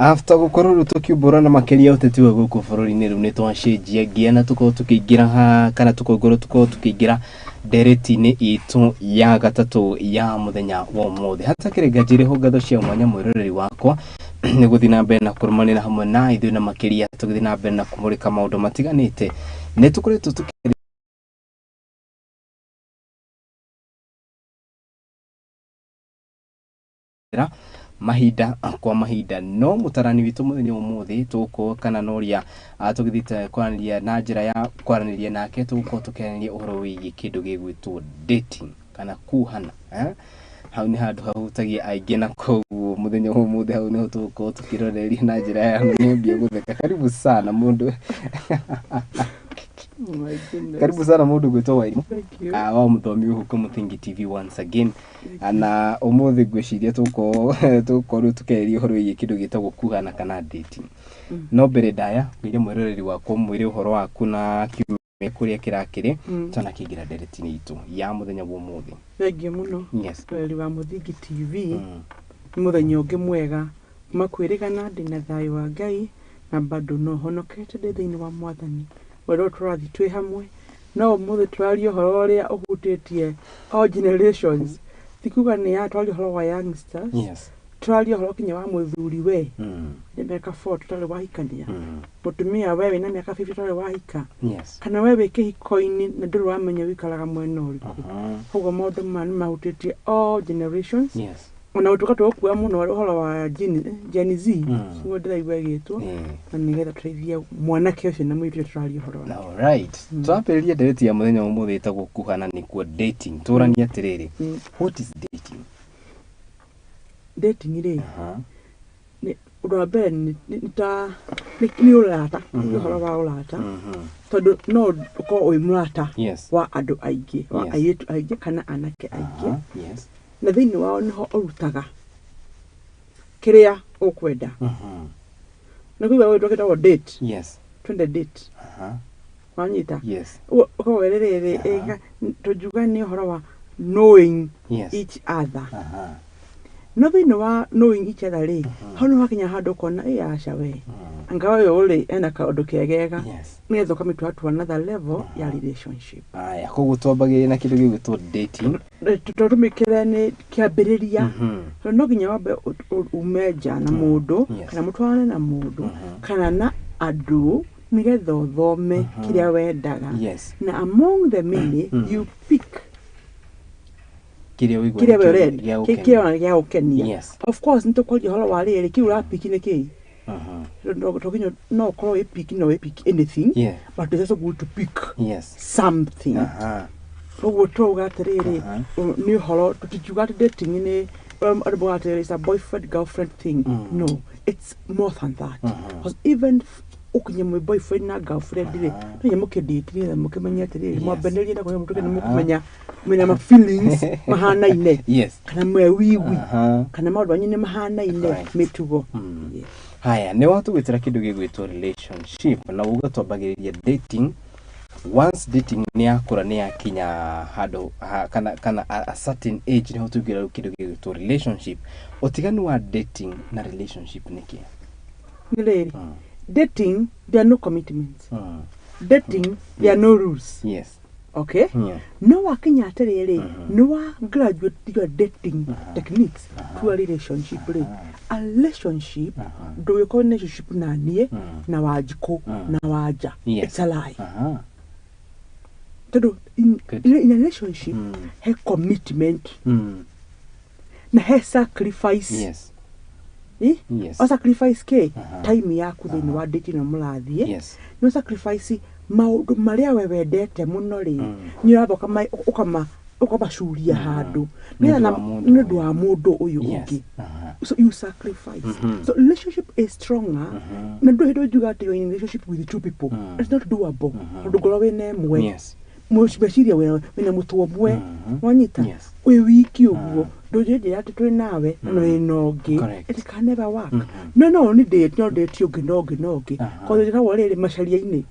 After gũkorwo rĩu tũkiumbũra na makĩria ũteti wa gũkũ bũrũri-inĩ, rĩu nĩ twacenjia ngia na tũkorwo tũkĩingĩra ha kana tũkorwo tũkorwo tũkĩingĩra ndereti-inĩ itũ ya gatatũ ya mũthenya wa ũmũthĩ. Hatakĩrĩ nganja ho ngatho cia mwanya mwĩroreri wakwa nĩ gũthiĩ na mbere na kũrũmanĩra hamwe na ithuĩ, na makĩria tũgĩthiĩ na mbere na kũmũrĩka maũndũ matiganĩte. Nĩ tũkoretwo tũkĩaria mahinda kwa mahinda, no mũtarani witũ mũthenya wa ũmũthĩ tũgũkorwo kana na ũrĩa tũgĩthiĩte kwaranĩria na njĩra ya kwaranĩria nake, tũgũkorwo tũkĩaranĩria ũhoro wĩgiĩ kĩndũ gĩgwĩtwo dating kana kuhana, eh? Hau nĩ handũ hahutagia aingĩ, na koguo mũthenya wa ũmũthĩ hau nĩho tũgũkorwo tũkĩroreria na njĩra ya nĩambia gũtheka. Karibu sana mũndũ. Oh my goodness. Karibu sana mũndũ gwĩtwo Wairimũ. Thank you. Wa mũthomi gũkũ Mũthingi TV once again. Na ũmũthĩ ngwĩciria tũgũkorwo rĩu tũkĩarĩria ũhoro wĩgiĩ kĩndũ gĩtagwo kuhana kana dating. No mbere ndaya ngwĩre mwĩroreri wakwa mwĩre ũhoro waku na kiumia kũrĩa kĩrakĩrĩ twanakĩingĩra ndereti-inĩ itũ ya mũthenya wa ũmũthĩ. Thank you mũno. Yes. Mwĩroreri wa Mũthingi TV. Nĩ mũthenya ũngĩ mwega. Kuma kwĩrĩgana ndĩna thayũ wa Ngai na bado no honokete ndĩ thĩinĩ wa Mwathani. Wendo tũrathiĩ twĩ hamwe. No ũmũthĩ tũraria ũhoro ũrĩa ũhutĩtie all generations. Ti kuga nĩ ya twaria ũhoro wa youngsters. Tũraria ũhoro kinya wa mũthuri we. Nĩ mĩaka 40 ũtarĩ wahikania. Mũtumia we wĩna mĩaka 50 ũtarĩ wahika. Kana we wĩ kĩhiko-inĩ na ndũrĩ wamenya wĩikaraga mwena ũrĩkũ. Koguo maũndũ maya nĩ mahutĩtie all generations. Ona gũtuĩka tũgũkua mũno ũhoro wa Gen Z, nĩguo ndĩraigua ĩgĩtwo, na nĩgetha tũteithie mwanake ũcio na mũirĩtu ũcio tũraria ũhoro wake. Alright. Twambĩrĩria ndereti ya mũthenya wa ũmũthĩ ĩtagwo kuhana, nĩkuo dating. Tũranie atĩrĩrĩ, what is dating? Dating rĩ, nĩ ũndũ wa mbere nĩ ta nĩ ũrata, nĩ ũhoro wa ũrata, tondũ no ũkorwo wĩ mũrata wa andũ aingĩ, wa airĩtu aingĩ kana anake aingĩ, na thĩinĩ wao nĩho ũrutaga kĩrĩa ũkwenda. Na kũigua gwĩtwo kĩtagwo date. Twende date. Wanyita? Ũkorwo ĩrĩ rĩrĩ, tũngiuga nĩ ũhoro wa knowing each other. No thĩinĩ wa knowing each other rĩ, hau nĩ wakinya handũ ũkona ĩ aca we, anga ũyũ rĩ ena kaũndũ kegega, nĩgetha ũkamĩtwara to another level ya relationship. Aya, koguo twambagĩrĩria na kĩndũ gĩgwĩtwo dating. Tũtũmĩkĩre nĩ kĩambĩrĩria, tondũ no nginya wambe ume nja na mũndũ kana mũtwarane na mũndũ kana na andũ nĩgetha ũthome kĩrĩa wendaga. Na among the many you pick kĩrĩa ũigua kĩrĩa we nĩkĩo ũrenda, gĩa gũkenia. kĩrĩa gĩa gũkenia. Of course nĩ tũkwaria ũhoro wa rĩrĩ, kĩu ũrapick nĩ kĩĩ. To nginya no ũkorwo wĩ pick, no wĩ pick anything, but it's also good to pick something. Ũguo twauga atĩrĩrĩ, nĩ ũhoro tũtingiuga atĩ dating nĩ andũ maugaga atĩrĩrĩ, it's a boyfriend girlfriend thing. No, it's more than that, because even ũkinye mwĩ boyfriend na girlfriend rĩ, no nginya mũkĩdate nĩgetha mũkĩmenye atĩrĩrĩ, mwambanĩrie na kũrĩa mũtuĩke nĩ mũkũmenya mwĩna ma feelings mahanaine kana mwe wiwi kana maũndũ manyu nĩ mahanaine, mĩtugo. Yes. Haya, nĩ watũgwĩtĩra kĩndũ gĩgwĩtwo relationship na uga twambagĩrĩria dating. Once dating nĩ yakũra, nĩ yakinya handũ kana a certain age, nĩho tũingĩra rĩu kĩndũ gĩgwĩtwo relationship. Ũtiganu wa dating na relationship nĩ kĩ? Nĩ rĩrĩ, dating there are no commitments. Dating there are no rules. Okay, no wakinya atĩrĩrĩ, nĩ wa graduate your dating techniques to a relationship rĩ, a relationship ndũgĩkorwo nĩ relationship na niĩ na Wanjikũ na Wanja. It's a lie, tondũ in a relationship he commitment na he sacrifice. Eh? Yes. O sacrifice kĩ? Time yaku thĩinĩ wa date ĩno mũrathiĩ. No sacrifice maũndũ marĩa we wendete mũno rĩ, nĩ ũramba ũkamacuria handũ Nĩ ũndũ nĩgetha wa mũndũ nĩ ũndũ ũyũ. wa mũndũ ũyũ ũngĩ. So you sacrifice. So relationship is stronger, na ndũrĩ hĩndĩ ũngiuga atĩ you're in a relationship with two people. It's not doable, tondũ ngorwo wĩna ĩmwe, meciria wĩna mũtwe ũmwe, wanyita? Yes. Wĩ wiki ũguo ndũnjĩnjĩra atĩ twĩ nawe na wĩna ũngĩ. It can never work. No nĩ date, no date ũngĩ na ũngĩ na ũngĩ, koguo njĩtagwo rĩrĩ macaria-inĩ.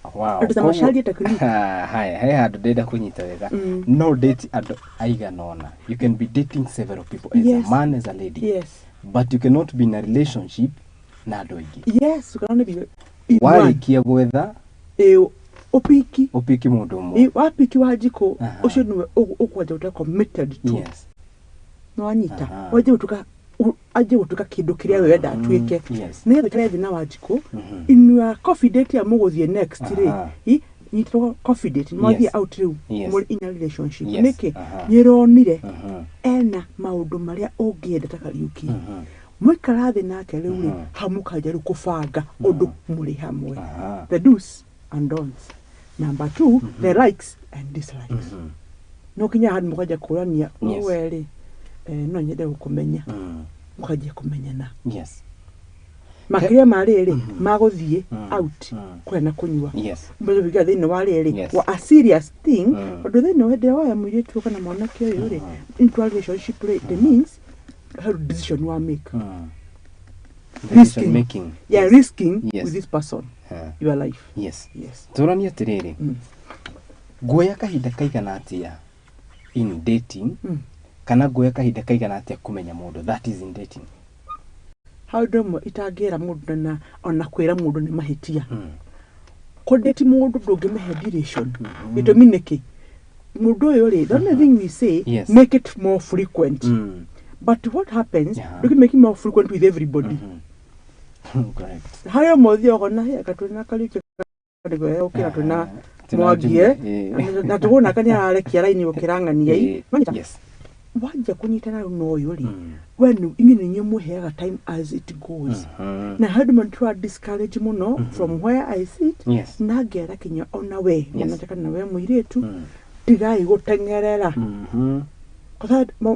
Andũ ta macaria technique. Haya, he handũ ndĩrenda kũnyita wega. No date andũ aigana ũna, you can be dating several people as a man, as a lady. Yes. But you cannot be in a relationship na andũ aingĩ. Yes, you can only be in one. Warĩkia gwetha Ĩ, ũpiki. Ũpiki mũndũ ũmwe. Ĩ, wapiki wa njikũ ũcio nĩwe ũkwanja gũtuĩka committed to. Nĩwanyita? Wanjie gũtuĩka, anjie gũtuĩka kĩndũ kĩrĩa we wenda atuĩke. Nĩgetha ũikare thĩ na Wanjikũ in your coffee date ya mũgũthiĩ next rĩ, nyitwo coffee date, nĩ mwathiĩ out rĩu, mũrĩ in a relationship. Nĩkĩ? Nĩũronire ena maũndũ marĩa ũngĩenda ta Kariũki. Mwaikara thĩ nake rĩu rĩ, hau mũkanjia rĩu kũbanga ũndũ mũrĩ hamwe. The do's and don'ts. Number two, the likes and dislikes. No kinya handũ mũkanjia kũrania, we rĩ, no nyende gũkũmenya. Mũkanjia kũmenyana. Makĩria ma rĩrĩ, magũthiĩ out kũrĩa na kũnyua. Mũndũ kũingĩra thĩinĩ wa rĩrĩ, wa a serious thing, tondũ thĩinĩ wa hĩndĩ ĩrĩa woya mũirĩtu kana mwanake ũyũ rĩ, into a relationship rĩ, it means he decision wa make. Decision Risking. making. Yeah, risking with this person your life. Yes. Tũranie atĩrĩrĩ, nguoya kahinda kaigana atĩa in dating, kana nguoya kahinda kaigana atĩa kũmenya mũndũ, that is in dating? Hau ũndũ ũmwe itangĩra mũndũ na ona kwĩra mũndũ nĩ mahĩtia. Kũndĩti mũndũ ndũngĩmĩhe duration. Gĩtũmi nĩkĩ? Mũndũ ũyũ rĩ, the only thing we say, make it more frequent. But what happens, ndũngĩ make it more frequent with everybody. Correct. Harĩ ũmwe ũthiaga ũkona, "Hey, anga twĩna Kariũki gũkĩra twĩna Twĩna Mwangie, Jimmy, na tũgũnaka nĩ ararekia raini gũkĩra ng'ania." Wanyita? Wanjia kũnyitana rĩu na ũyũ rĩ, we nĩ inyuĩ nĩ inyuĩ mũheaga time as it goes. Na handũ mwe nĩtũra discourage mũno from where I sit, na ngera kinya ona we mwanake kana we mũirĩtu, tigai gũteng'erera.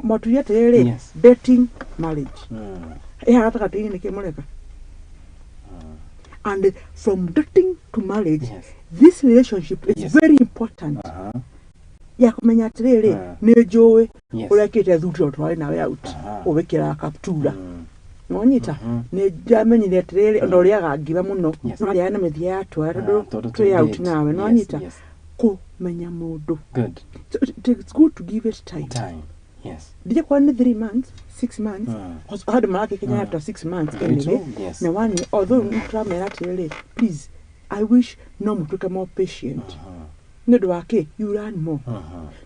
Matuire atĩrĩrĩ, dating, marriage, ĩhaha gatagatĩ-inĩ nĩkĩ mũreka? And from dating to marriage, this relationship is very important ya kũmenya atĩrĩrĩ, nĩ njũĩ ũrekĩte thuti o twarĩ nawe out, ũwĩkĩraga kaptura. Nĩwanyita? Nĩ ndamenyire atĩrĩrĩ, ona ũrĩaga ngima mũno, no arĩaga na mĩthia ya twara tondũ Tondũ twĩ out twĩ nawe. date. Nĩwanyita? Kũmenya mũndũ. Good. So it's good to give it time. Time. Yes. Ndirekora nĩ 3 months, 6 months, andũ marakĩkenya after 6 months Very anyway. true. Yes. Na one, although nĩ tũramera atĩrĩrĩ, please, I wish no mũtuĩke more patient. Nĩ ũndũ wa kĩ? You learn more.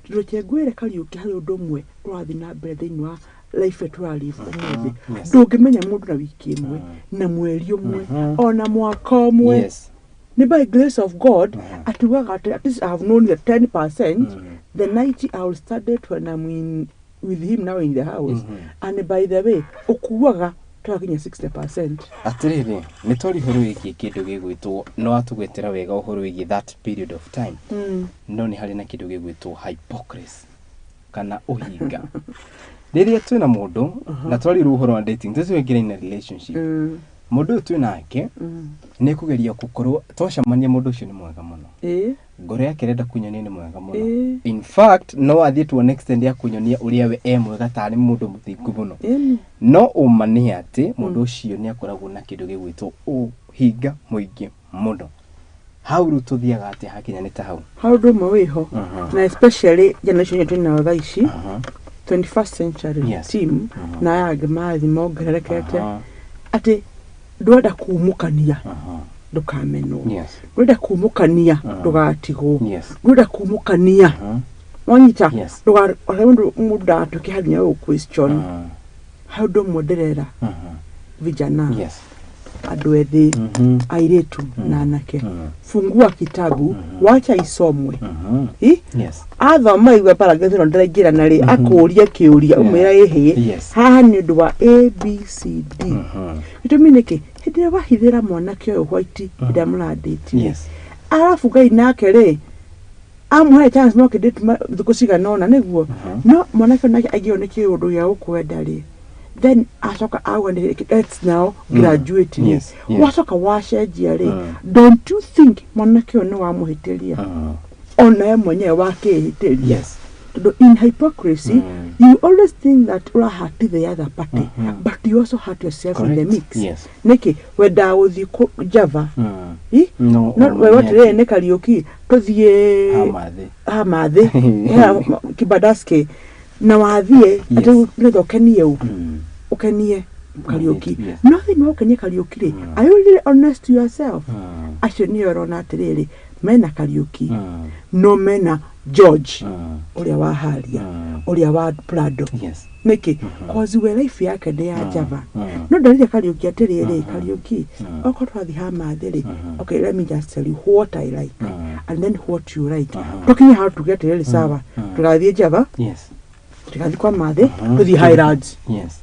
Tondũ reke ngwĩre Kariũki, harĩ ũndũ ũmwe ũrathiĩ na mbere thĩinĩ wa life ĩrĩa tũralive ũmũthĩ. Ndũngĩmenya mũndũ na wiki ĩmwe, na mweri ũmwe, ona mwaka ũmwe. Nĩ by grace of God atugaga atĩ at least I have known the 10%, the 90 I will start it when I'm in with him now in the house. And by the way, ũkuaga twakinya 60%. Atĩrĩrĩ, nĩ twari ũhoro wĩgiĩ kĩndũ gĩgwĩtwo, no watũgwetera wega ũhoro wĩgiĩ that period of time, no nĩ harĩ na kĩndũ gĩgwĩtwo hypocrisy kana ũhinga rĩrĩa twĩna mũndũ na twarirwo ũhoro wa dating, tũtwĩngĩra in a relationship. Mũndũ ũyũ twĩ nake nĩ kũgeria gũkorwo twacemania, mũndũ ũcio nĩ mwega mũno, ngoro yake ĩrenda kunyonia nĩ mwega mũno. In fact, no athiĩ to an extent ya kunyonia ũrĩa we e mwega, tarĩ mũndũ mũthingu mũno. No ũma nĩ atĩ mũndũ ũcio nĩ akoragwo na kĩndũ gĩgwĩtwo ũhinga mũingĩ mũno. Hau rĩu tũthiaga atĩa hakinya nĩ ta hau? Harĩ ũndũ ũmwe wĩho, na especially generation ĩyo twĩnayo thaa ici, 21st century team, na aya angĩ marathiĩ mongererekete, atĩ ndwenda kumũkania ndũkamenwo, ndwenda kumũkania ndũgatigwo, ndwenda kumũkania, wanyita? Mũndũ ndagatuĩke harĩ nginya gũ question. Harĩ ũndũ ũmwe ndĩrera vijana, andũ ethĩ, airĩtu na anake, fungua kitabu, wacha isomwe. Ĩ? Athoma igua paragraph ĩno ndĩraingĩra na rĩ, akũrie kĩũria, ũmwĩra ĩhĩ, haha nĩ ũndũ wa A B C D. Gĩtũmi nĩkĩ? Hĩndĩ ĩrĩa wahithĩra mwanake ũyũ white, hĩndĩ ĩrĩa mũrandĩti, arabu Ngai nake rĩ amũhe chance no kĩndĩ thikũ cigana ũna nĩguo no mwanake ũyũ nake aingĩrwo nĩ kĩũndũ gĩa gũkwenda rĩ, then acoka auga nĩ let's now graduate rĩ, wacoka wacenjia rĩ, don't you think mwanake ũyũ nĩ wamũhĩtĩria? Ona we mwenyewe wakĩhĩtĩria. Tondũ in hypocrisy, you always think that ũrahurt the other party, but you also hurt yourself in the mix. Nĩkĩ wendaga gũthiĩ Java? Ĩ? No, no ũma we nĩ watĩrĩrĩ atĩ- nĩ Kariũki, tũthiĩ Hamathĩ. Hamathĩ Kibadaski, na wathiĩ atĩ nĩgetha ũkenie ũ? Ũkenie Kariuki. Yes. No thĩinĩ wa gũkenia Kariuki rĩ, are you really honest to yourself? Mm. Acio nĩo ũrona atĩrĩrĩ, mena Kariuki, Mm. no mena George, Mm. ũrĩa wa haria, Mm. ũrĩa wa Prado. Yes. Nĩkĩ? Cause we life yake nĩ ya Java. Mm. No ndarire Kariuki atĩrĩrĩ, Kariuki, Mm. okorwo twathiĩ ha mathĩ rĩ, Mhm. okay, let me just tell you what I like Mm. and then what you like. Mhm. Tũkinye hau tuge atĩrĩrĩ, sawa, Mm. tũgathiĩ Java, Yes. tũgathiĩ kwa mathĩ, Mhm. tũthiĩ Highlands. Yes.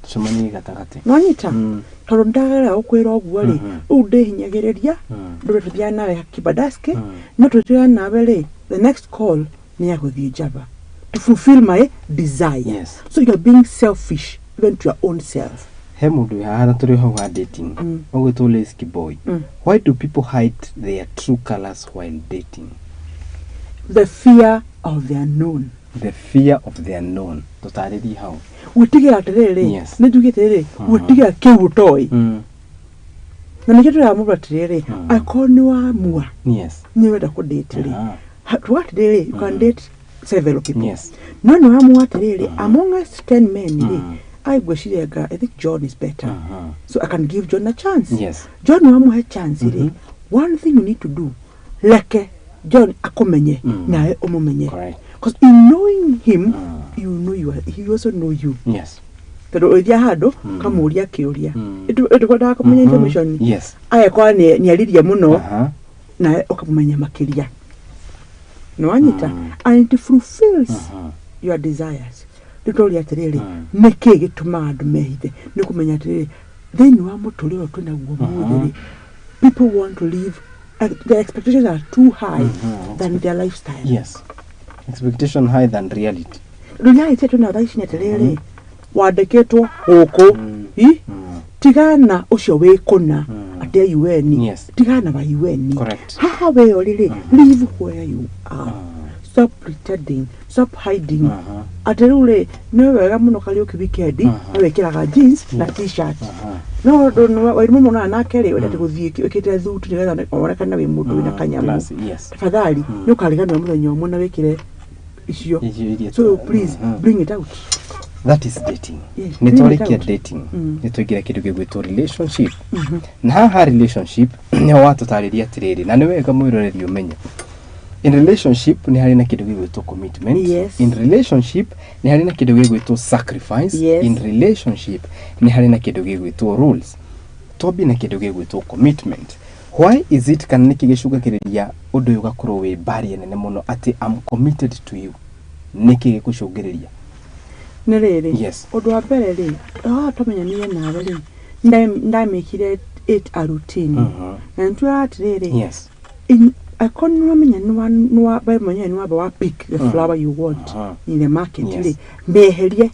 Tucemanie gatagatĩ. Nonyita? Mm. Tondũ ndagera gũkwĩra ũguo rĩ, Mhm. rĩu ndĩhinyagĩrĩria, Mm. ndũre tũthiaga nawe kibadaski, Mm. no tũthiaga nawe rĩ, the next call nĩ ya gũthiĩ Java to fulfill my desire. Yes. So you are being selfish even to your own self. He mũndũ wĩ haha na tũrĩ hau ha dating. Mm. Ũgwĩtwo Lesky Boy. Mm. Why do people hide their true colors while dating? The fear of the unknown. The fear of the unknown. Tũtarĩrie hau. Gwĩtigĩra atĩrĩrĩ, Yes. nĩ njugĩte rĩ, Mhm. gwĩtigĩra kĩu ũtoĩ. Mm. Na nĩkĩo tũraga mũndũ atĩrĩrĩ, Mm. akorwo nĩ wamua Yes. nĩ ũrenda kũdate rĩ, Aha. tuga atĩrĩrĩ, you can Mhm. date several people. Yes. No nĩ wamua atĩrĩrĩ, Mhm. among us 10 men rĩ, Mhm. I ngwĩciria nga, I think John is better. Mhm. So I can give John a chance. Yes. John wamũhe chance rĩ, Mhm. one thing you need to do, reke John akũmenye, Mm. nawe ũmũmenye. Correct. Because in knowing him, Mm. you know you are, he also know you. Yes. Tondũ ũgĩthiĩ handũ, Mm. kamũria kĩũria. Mm. Ĩtũkwendaga kũmenya Mhm. information. Yes. Agekora nĩ aririe mũno, Aha. nawe ũkamũmenya makĩria. Nĩ wanyita? Mm. And it fulfills Mhm. your desires. Rĩu tũria atĩrĩrĩ, Mm. nĩkĩ gĩtũmaga andũ mehithe? Nĩ kũmenya atĩrĩrĩ, thĩinĩ wa mũtũrĩre ũyũ twĩnaguo mũthĩ rĩ, people want to live, their expectations are too high Mhm. than their lifestyle. Yes. Expectation higher than reality. Reality twĩnayo thaa ici nĩ atĩrĩrĩ, wandĩkĩtwo gũkũ, Mm. i Mm. tigana ũcio wĩ kũna, Mm. atĩ a UN, Yes. tigana wa UN. Correct. Haha we ũrĩ rĩ, live where you are. Mm. Stop pretending, stop hiding. Aha. Atĩ rĩu rĩ, nĩ wega mũno Kariũki weekend, Mhm. nĩ wĩkĩraga jeans na Yes. t-shirt. Aha. No ũndũ wairimũ mũnana nake rĩ, wendete gũthiĩ wĩkĩrĩte thuti nĩgetha wonekane wĩ mũndũ wĩna Mm. kanyamũ. Classy. Yes. Tafadhali, Mm. nĩ ũkariganĩrwo mũthenya ũmwe na wĩkĩre icio. Icio iria So please, Mhm. bring it out. That is dating. Yes, Nĩ bring it twarĩkia out. dating. Mm. Nĩ twaingĩra kĩndũ gĩgwĩtwo relationship. Mhm. Na haha relationship nĩho watũtarĩria atĩrĩrĩ, na nĩ wega mwĩroreri ũmenye. In relationship nĩ harĩ na kĩndũ gĩgwĩtwo commitment. Yes. In relationship nĩ harĩ na kĩndũ gĩgwĩtwo sacrifice. Yes. In relationship nĩ harĩ na kĩndũ gĩgwĩtwo rules. Twambie na kĩndũ gĩgwĩtwo commitment. Why is it kana nĩkĩ gĩcũngagĩrĩria ũndũ ũyũ ũgakorwo wĩ barrier nene mũno atĩ I'm committed to you? Nĩkĩ gĩkũcũngĩrĩria? Nĩ rĩrĩ, Yes. ũndũ wa mbere rĩ, haha twamenyanire nawe rĩ, ndamĩkire it a routine. Mhm. Na nĩtuoyaga atĩrĩrĩ, Yes. akorwo nĩwamenya we mwenyewe nĩwamba wa pick the Mm. flower you want Mhm. in the market Yes. rĩ, mĩeherie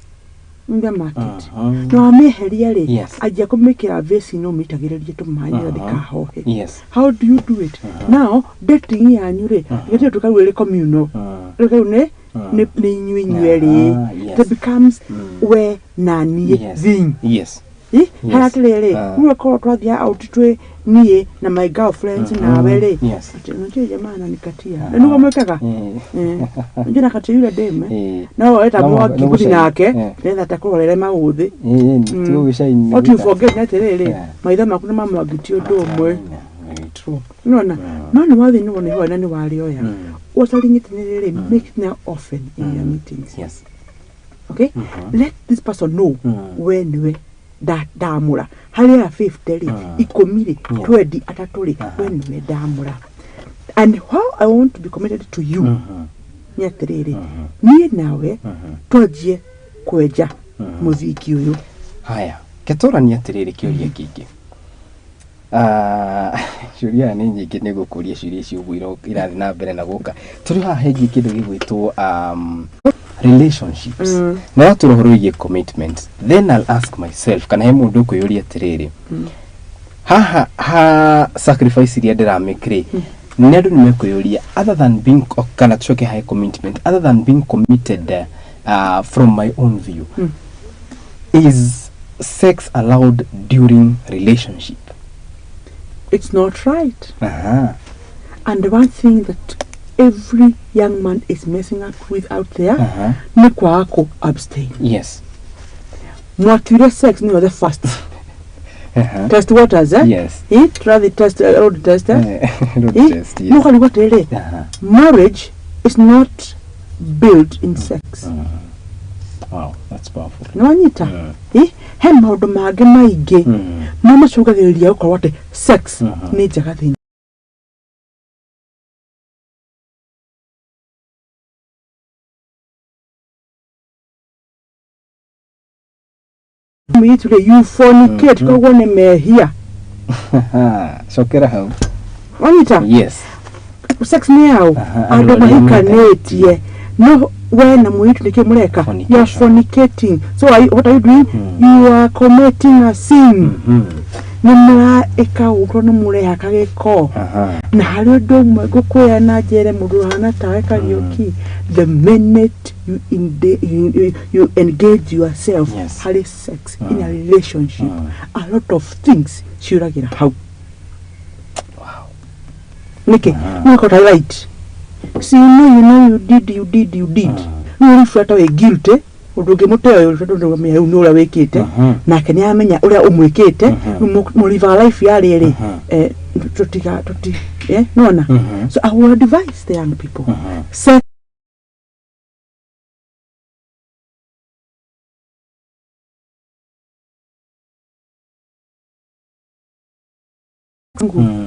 in the market. Mhm. Na wamĩeheria rĩ, Yes. anjia kũmĩkĩra vase-inĩ ũmĩitagĩrĩrie tũmaĩ nĩgetha Mhm. ndĩkahohe. Yes. How do you do it? Now, dating yanyu rĩ, gĩtirĩ tũkau ĩrĩ communal. Mm. Rĩu kau nĩ Mm. nĩ inyuĩ inyuerĩ. Ah, yes. It becomes Mm. we na niĩ Yes. thing. Yes. Ĩ, Yes. harĩa atĩrĩrĩ, Ah. rĩu akorwo twathiaga out twĩ niĩ na my girlfriends Mhm. nawe rĩ, Yes. atĩ unajua jamaa ananikatia. Na nĩguo mwĩkaga? Eh. Eh. Unajua nakatia yule demu. Eh. No weta No, mwangi no gũthiĩ gũcaina. nake, Eh. nĩgetha atakũrorere maũthĩ. Eh, tigo gĩcaini. What you forget nĩ atĩrĩrĩ, Yeah. maitho maku nĩ ma mwangi ti ũndũ ũmwe. Very true. Nona, no nĩ wathiĩ nĩ wona ihũa na nĩ warĩoya. Mm. Watering it nĩ rĩrĩ, make it now often in your meetings. Yes. Okay? Mhm. Let this person know Mm. we nĩwe ndamũra harĩ aya 50 rĩ, Mm. 10 rĩ, Yeah. 20 atatũ rĩ, Aha. we nĩwe ndamũra. And how I want to be committed to you Mhm. nĩ atĩrĩrĩ, Mhm. niĩ nawe Mhm. twanjie kwenja Mhm. mũthingi ũyũ. Haya, ketũrania atĩrĩrĩ kĩũria kĩngĩ. Ah, ciũria nĩ nyingĩ nĩ gũkũria ciũria ici ũguo irathiĩ na mbere na gũka. Tũrĩ haha hegiĩ kĩndũ gĩgwĩtwo relationships. Mm. Na watũra ũhoro wĩgiĩ commitment. Then I'll ask myself kana he mũndũ ũkwĩyũria atĩrĩrĩ, haha ha sacrifice iria ndĩramake rĩ, nĩ andũ nĩ mekwĩyũria other than being kana tũcoke hahe commitment, other than being committed from my own view, Mm. is sex allowed during relationship? It's not right. Aha. And one thing that every young man is messing up with out there Aha. nĩ kwaga kũ abstain. Yes. Mwatuire sex nĩyo the first Aha. test waters, eh? Yes. Eh, try the test, road test, eh? Eh, road Eh, test, yes. nũkarigwo atĩrĩrĩ, Aha. marriage is not built in sex. Wow, that's powerful. Nĩwanyita? Mm. Eh, he maũndũ mangĩ maingĩ Mm. no macũngagĩrĩria gũkorwo atĩ sex Mhm. nĩ njega thĩinĩ mũirĩtu rĩ, you fornicate. Mhm. Koguo nĩ mehia. Aha. Cokera hau. Wanyita? Yes. Sex nĩ yao? Aha, andũ andũ arĩa mahikanĩtie. No we na mũirĩtu nĩkĩ mũreka? You are Fornication. fornicating. So are you, what are you doing? Mm. You are committing a sin. Mhm. Nĩ mũraĩka ũguo, nĩ mũrehaka gĩko. Aha. Na harĩ ũndũ ũmwe ngũkwĩra na njere mũndũ ũhana tawe Kariũki, the minute you, you engage yourself Yes. harĩ sex in a Mm. relationship, Mm. a lot of things ciũragĩra hau. Wow. Nĩkĩ? Ah. Nĩ ũkota right, so you know, you know, you did, you did, you did. Rĩu ũrĩbuata wĩ guilty, ũndũ ũngĩ mũteo tondũ ndũramenya rĩu nĩ ũrĩa wĩkĩte. Mhm. Nake nĩ amenya ũrĩa ũmwĩkĩte. Mhm. Rĩu mũrivaga life ya rĩrĩ. Mhm. Eh, tũtiga tũti, eh, nona. Mhm. So I will advise the young people, Mhm. sex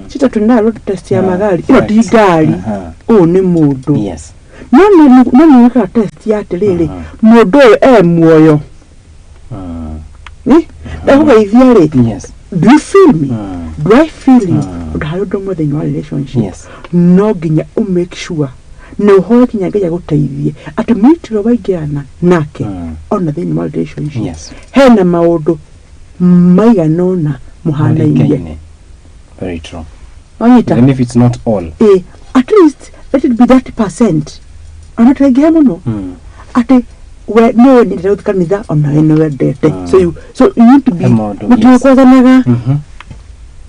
cita twina road test ya Yeah, magari ĩno ti right. ngari. Aha. Ũyũ nĩ mũndũ. Yes. No nĩ wĩkaga test ya atĩrĩrĩ, mũndũ ũyũ e muoyo? Mm. Ndakũgeithia rĩ, Yes. do you feel me? Mm. Do I feel you? Mm. Ũndũ harĩ ũndũ ũmwe thĩinĩ wa relationship, Yes. no nginya ũ make sure na ũhoe nginya Ngai agũteithie atĩ mũirĩtu ũrĩa waingĩrana nake ona thĩinĩ wa relationship, hena maũndũ maigana ũna mũhanainie. Mũrikaine. Very true. Wanyita? Even if it's not all. Eh, at least let it be 30%, ona tũraingĩha mũno. Atĩ we nĩ wendete gũthiĩ kanitha, ona we nĩ wendete. So you need to be He maũndũ, yes. mũtigũkwathanaga.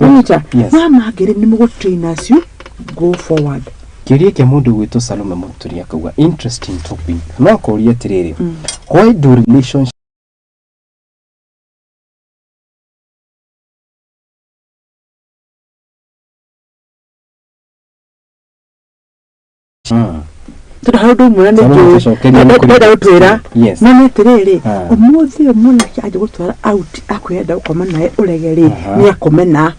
Wanyita? Yes. Maya mangĩ rĩ, nĩ mũgũtrain as you go forward. Kĩũria kĩa mũndũ gwĩtwo Salome Mũturi akauga, "Interesting topic." No akũria atĩrĩrĩ, why do relationship Tondũ harĩ ũndũ ũmwe na Salome, nĩ tũcokerie nĩ kũrĩ- ndĩrenda gũtwĩra. Yes. No nĩ atĩrĩrĩ, Ah. ũmũthĩ ũyũ mwanake anjĩ gũtwara out akwenda gũkoma nawe ũrege rĩ, nĩ akomena.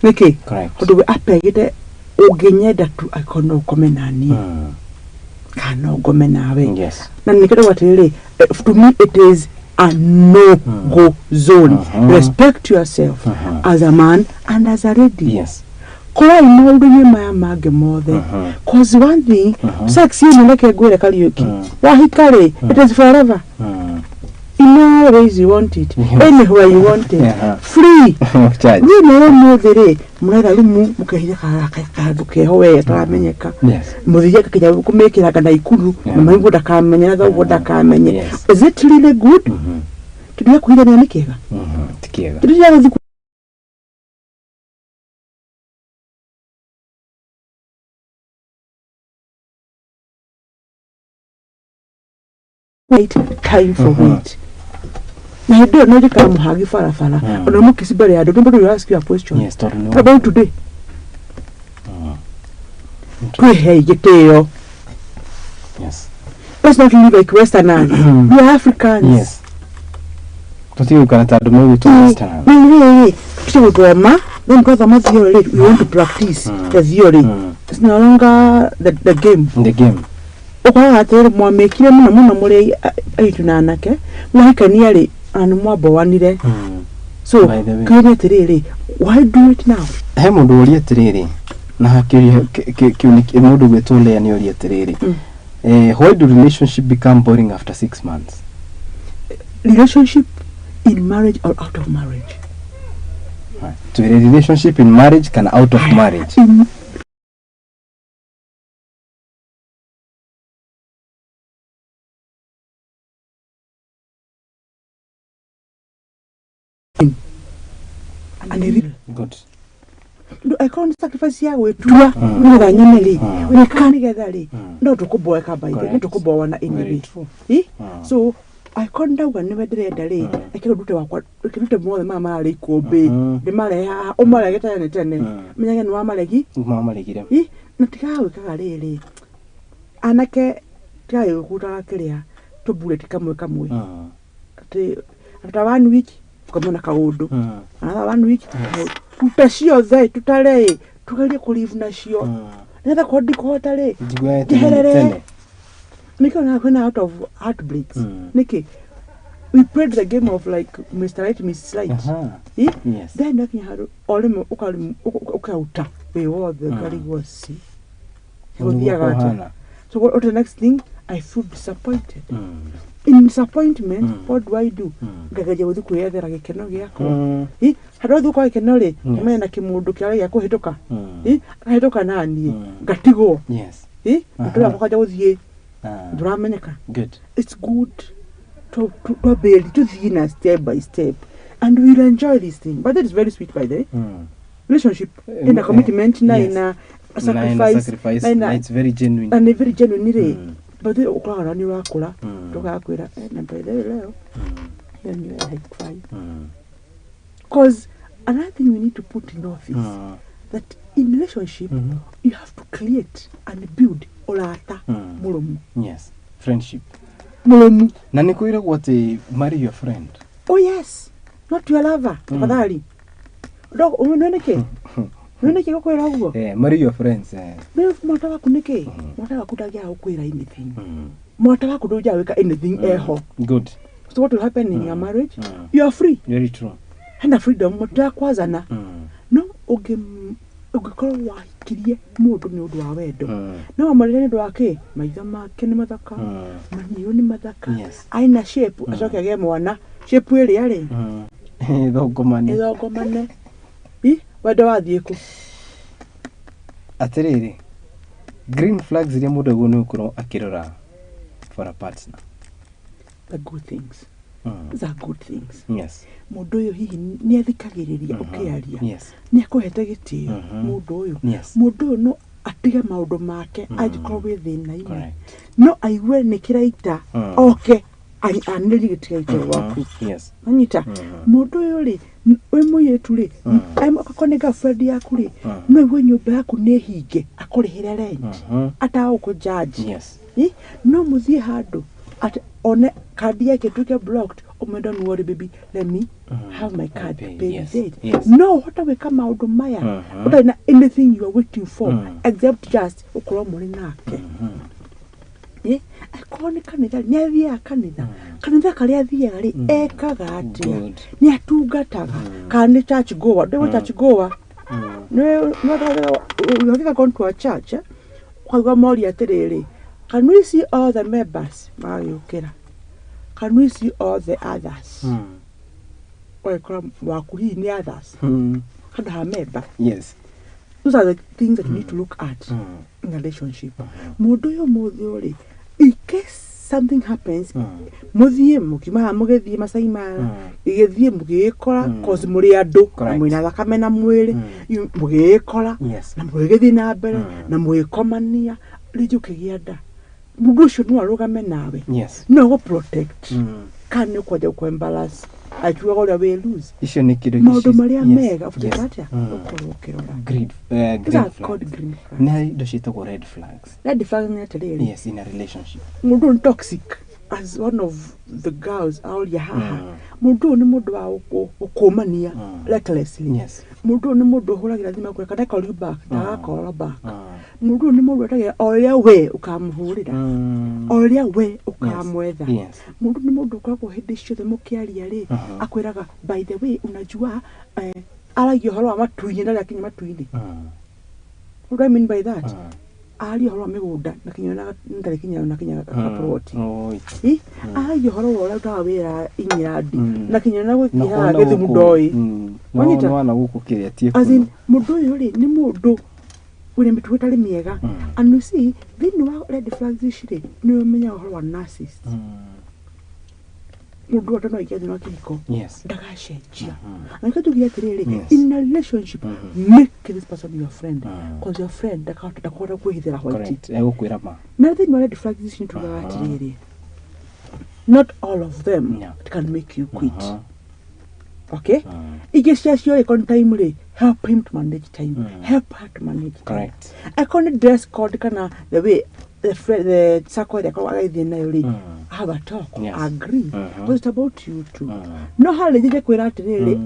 Nĩkĩ? Correct. Tondũ we apegĩte ũngĩnyenda tu angĩkorwo no ũkome naniĩ kana no ngome nawe. Na nĩkĩo ndauga atĩrĩrĩ, to me it is a no go zone. Respect yourself as a man and as a lady. Korai maũndũ-inĩ maya mangĩ mothe, cause one thing, sex ĩno, reke ngwĩre Kariũki, wahika rĩ, it is forever. In all ways you want it, anywhere you want it, free. Of charge. Niĩ nayo ũmũthĩ rĩ, mũretha rumu mũkehitha handũ keho we ataramenyeka. Mũthii akakinya kũmĩkĩranga na ikuru, na maiguo ndakamenye na thoguo ndakamenye. Is it really good? Kĩndũ gĩa kwĩhithania nĩ kĩega? Ti kĩega. Kĩndũ gĩa gũthiĩ right time for it, na hĩndĩ ĩyo no njĩkaga mũhagi barabara, ona mũkici mbere ya andũ, nobody will ask you a question. Yes, tondũ nĩ What about today? Twĩhei gĩtĩo. Let's not live like westerners. We are Africans. Yes. Tũtigũikara ta andũ megwĩtwo Western. Rĩrĩ tũtige gũthoma, then twathoma theory rĩ, we want to practice the theory. It's no longer the game. The game. Ũkoraga atĩrĩrĩ, mwamĩkire mũno mũno mũrĩ airĩtu na anake, mwahikania rĩ, ona nĩ mwamboanire. So By the way. kĩũria atĩrĩrĩ, why do it now? He mũndũ ũria atĩrĩrĩ, na kĩũria kĩu nĩ mũndũ gwĩtwo Lea nĩ ũria atĩrĩrĩ, eh, why do relationship become boring after 6 months? Relationship in marriage or out of marriage? Twĩre relationship in marriage kana out of marriage. In and real. Good. Ndũ angĩkorwo nĩ sacrifice ya gwĩtua nĩgetha nyone rĩ, nĩka nĩgetha rĩ, no tũkũboeka by the way, no Correct. tũkũboana Very anyway. true. Eh? So Angĩkorwo ndauga nĩwe ndĩrenda rĩ, reke ndute wakwa, reke ndute mothe maya mararĩ ikũmbĩ, ndĩmarehe haha, ũmarege tene tene, menyage nĩ wamaregi. Mamaregire. Ĩ, na tigaga gwĩkaga rĩrĩ, anake, tigaga gwĩkutaga kĩrĩa tũbureti kamwe kamwe, atĩ after one week ũkamona kaũndũ, another one week kaũndũ. Ruta ciothe tutare ĩ, tugerie kũlive nacio, nĩgetha korwo ndikũhota rĩ, Njiguaga tene njeherere. tene. Nĩkĩo na kwĩna out of heartbreaks. Nĩkĩ we played the game of like Mr. Right, Mrs. Right. Ĩ? Yes. Then ndakinya handũ o rĩmwe ũkauta wĩ wothe, ũkarigwo ci Nĩguo gũthiaga atĩa. kũhana. So what the next thing, I feel disappointed. In disappointment, what do I do? Ngageria gũthiĩ kwĩyethera gĩkeno gĩakwa. Ĩ, handũ ha gũthiĩ kwa gĩkeno rĩ, mena kĩmũndũ kĩarĩa gĩa kũhĩtũka. Ĩ, akahĩtũka naniĩ, ngatigwo. Ĩ, mũtũrĩre wakwa ũkanjia gũthiĩ ndũramenyeka. Good. It's good to twambĩrĩrie tũthiĩ na step by step and we'll enjoy this thing, but that is very sweet, by the way. Relationship ina commitment na ina Na ina sacrifice, sacrifice, na ina na it's very genuine. Na nĩ very genuine rĩ. But then ũkoraga nĩ ũrakũra, tũgakwĩra eh, na by the way leo hiyo nywele haikufai, cause another thing we need to put in office, that in relationship you have to create and build ũrata mũrũmu. Yes. Friendship. Mũrũmu. Na nĩ kwĩragwo atĩ marry your friend. Oh yes, not your lover. Tafadhali. Nĩ nĩkĩ, nĩ nĩkĩ gũkwĩra ũguo? Eh, marry your friends. Eh. Nĩ mwata waku nĩkĩ? Mwata waku ndangĩaga gũkwĩra anything. Mwata waku ndũngĩaga gwĩka anything eho. Good. So what will happen in your marriage? You are free. Very true. Hena freedom, mũtirakwazana. No ũngĩkorwo wahikirie mũndũ nĩ ũndũ wa wendo, no wamwarĩre nĩ ũndũ wa kĩ? Maitho make nĩ mathaka, maniũrũ nĩ mathaka, aina shape, acoke agĩe mwana shape ĩrĩa rĩ Thongomane. Ĩthongomane. Ĩ, wendo wathiĩ kũ? Atĩrĩrĩ, green flags iria mũndũ agĩrĩirwo nĩ gũkorwo akĩrora for a partner. The good things. These are good things. Mũndũ ũyũ hihi nĩ athikagĩrĩria ũkĩaria? Nĩ akũhete gĩtĩo? Mũndũ ũyũ, mũndũ ũyũ no atige maũndũ make angĩkorwo wĩ thĩna-inĩ? No aigue nĩ kĩraita, oke anĩrĩrie gĩtigaite gwaku? Anyita mũndũ ũyũ rĩ, wĩ mũirĩtu rĩ, akorwo nĩ girlfriend yaku rĩ, no aigue nyũmba yaku nĩ hinge akũrĩhĩre rent atagũkũ judge? Ĩ, no mũthiĩ handũ atĩ one kandi yake ĩtuĩke blocked, ũmwe, "Don't worry baby, let me have my card." Pay, pay with it. No ũhote gwĩka maũndũ maya ũtarĩ na anything you are waiting for except just ũkorwo mũrĩ nake. Ĩ, akorwo nĩ kanitha, nĩ athiaga kanitha? Kanitha karĩa athiaga rĩ, ekaga atĩa? Good. Nĩ atungataga kana nĩ church goer? Ndĩwe church goer? Nĩ you have ever gone to a church, eh? Ũkaigua moria atĩrĩrĩ, "Can we see all the members?" Magagĩũkĩra, "Can we see all the others?" Ũgagĩkora waku hihi nĩ others handũ ha member. Those are the things that you need to look at in a relationship. Mũndũ ũyũ mũthĩ ũrĩ, in case something happens, mũthiĩ mũkiuma haha mũgĩthiĩ Masai Mara, gĩgĩthiĩ mũgĩgĩkora, cause mũrĩ andũ na mwĩna thakame na mwĩrĩ, mũgĩgĩkora na mũgĩgĩthiĩ na mbere na mũgĩkomania, rĩngĩ ũkĩgĩa nda, mũndũ ũcio no arũgame nawe? No agũ protect kana nĩ ũkwanja gũkũ embarrass akiugaga ũrĩa wĩ loose? Icio nĩ kĩndũ Maũndũ marĩa mega ũbatiĩ atĩa ũkorwo ũkĩrora. Green, These green are called flags. green flags. Nĩ harĩ indo ciĩtagwo red flags. Red flag nĩ atĩrĩrĩ, Yes, in a relationship. Mũndũ ũyũ nĩ toxic, as one of the girls aoria haha. Mũndũ ũyũ nĩ mũndũ wa gũkũmania recklessly. Mũndũ ũyũ nĩ mũndũ ũhũragĩra thimũ akwĩra, "Can I call you back?" Ndagakorwo back. Mũndũ ũyũ nĩ mũndũ wetagĩra o rĩrĩa we ũkamũhũrĩra, o rĩrĩa we ũkamwetha. Mũndũ nĩ mũndũ ũkoragwo hĩndĩ ciothe mũkĩaria rĩ, akwĩraga, "By the way, unajua," aragia ũhoro wa matu-inĩ na akinya matu-inĩ. What do I mean by that? Aria ũhoro wa mĩgũnda na kinya na ndarĩ kinya na kinya kaploti. Oi. Ĩ, aragia ũhoro wa ũrĩa ũrutaga wĩra England na kinya na Na gũthiĩ haha kuona Gĩthumo gũkũ- ndoĩ. Na Wanyita? wana gũkũ kĩrĩa tie As in, mũndũ ũyũ rĩ, nĩ mũndũ wĩna mĩtugo ĩtarĩ mĩega. And you see, thĩinĩ wa red flags ici rĩ, nĩ ũmenyaga ũhoro wa narcissist. Mũndũ ũyũ no aikie thĩinĩ wa kĩhiko, ndagacenjia. Na nĩkĩo tugire atĩrĩrĩ, in a relationship, make this person your friend, cause your friend ndakahota ndakũhota kwĩhithĩra white. Correct. Egũkwĩra ma. Na thĩinĩ wa red flags ici nĩ tugaga atĩrĩrĩ, Not all of them Yeah. can make you quit. Mhm. Okay? Mm. Ingĩ ciacio rĩ, korwo nĩ time rĩ, help him to manage time. Mm. Help her to manage time. Correct. Akorwo nĩ dress code kana the way the friend, the circle ĩrĩa akorwo agĩthiĩ nayo rĩ, Mm. have a talk, Yes. agree. Mhm. Because it's about you two. Mm. No harĩ njĩje kwĩra atĩrĩrĩ,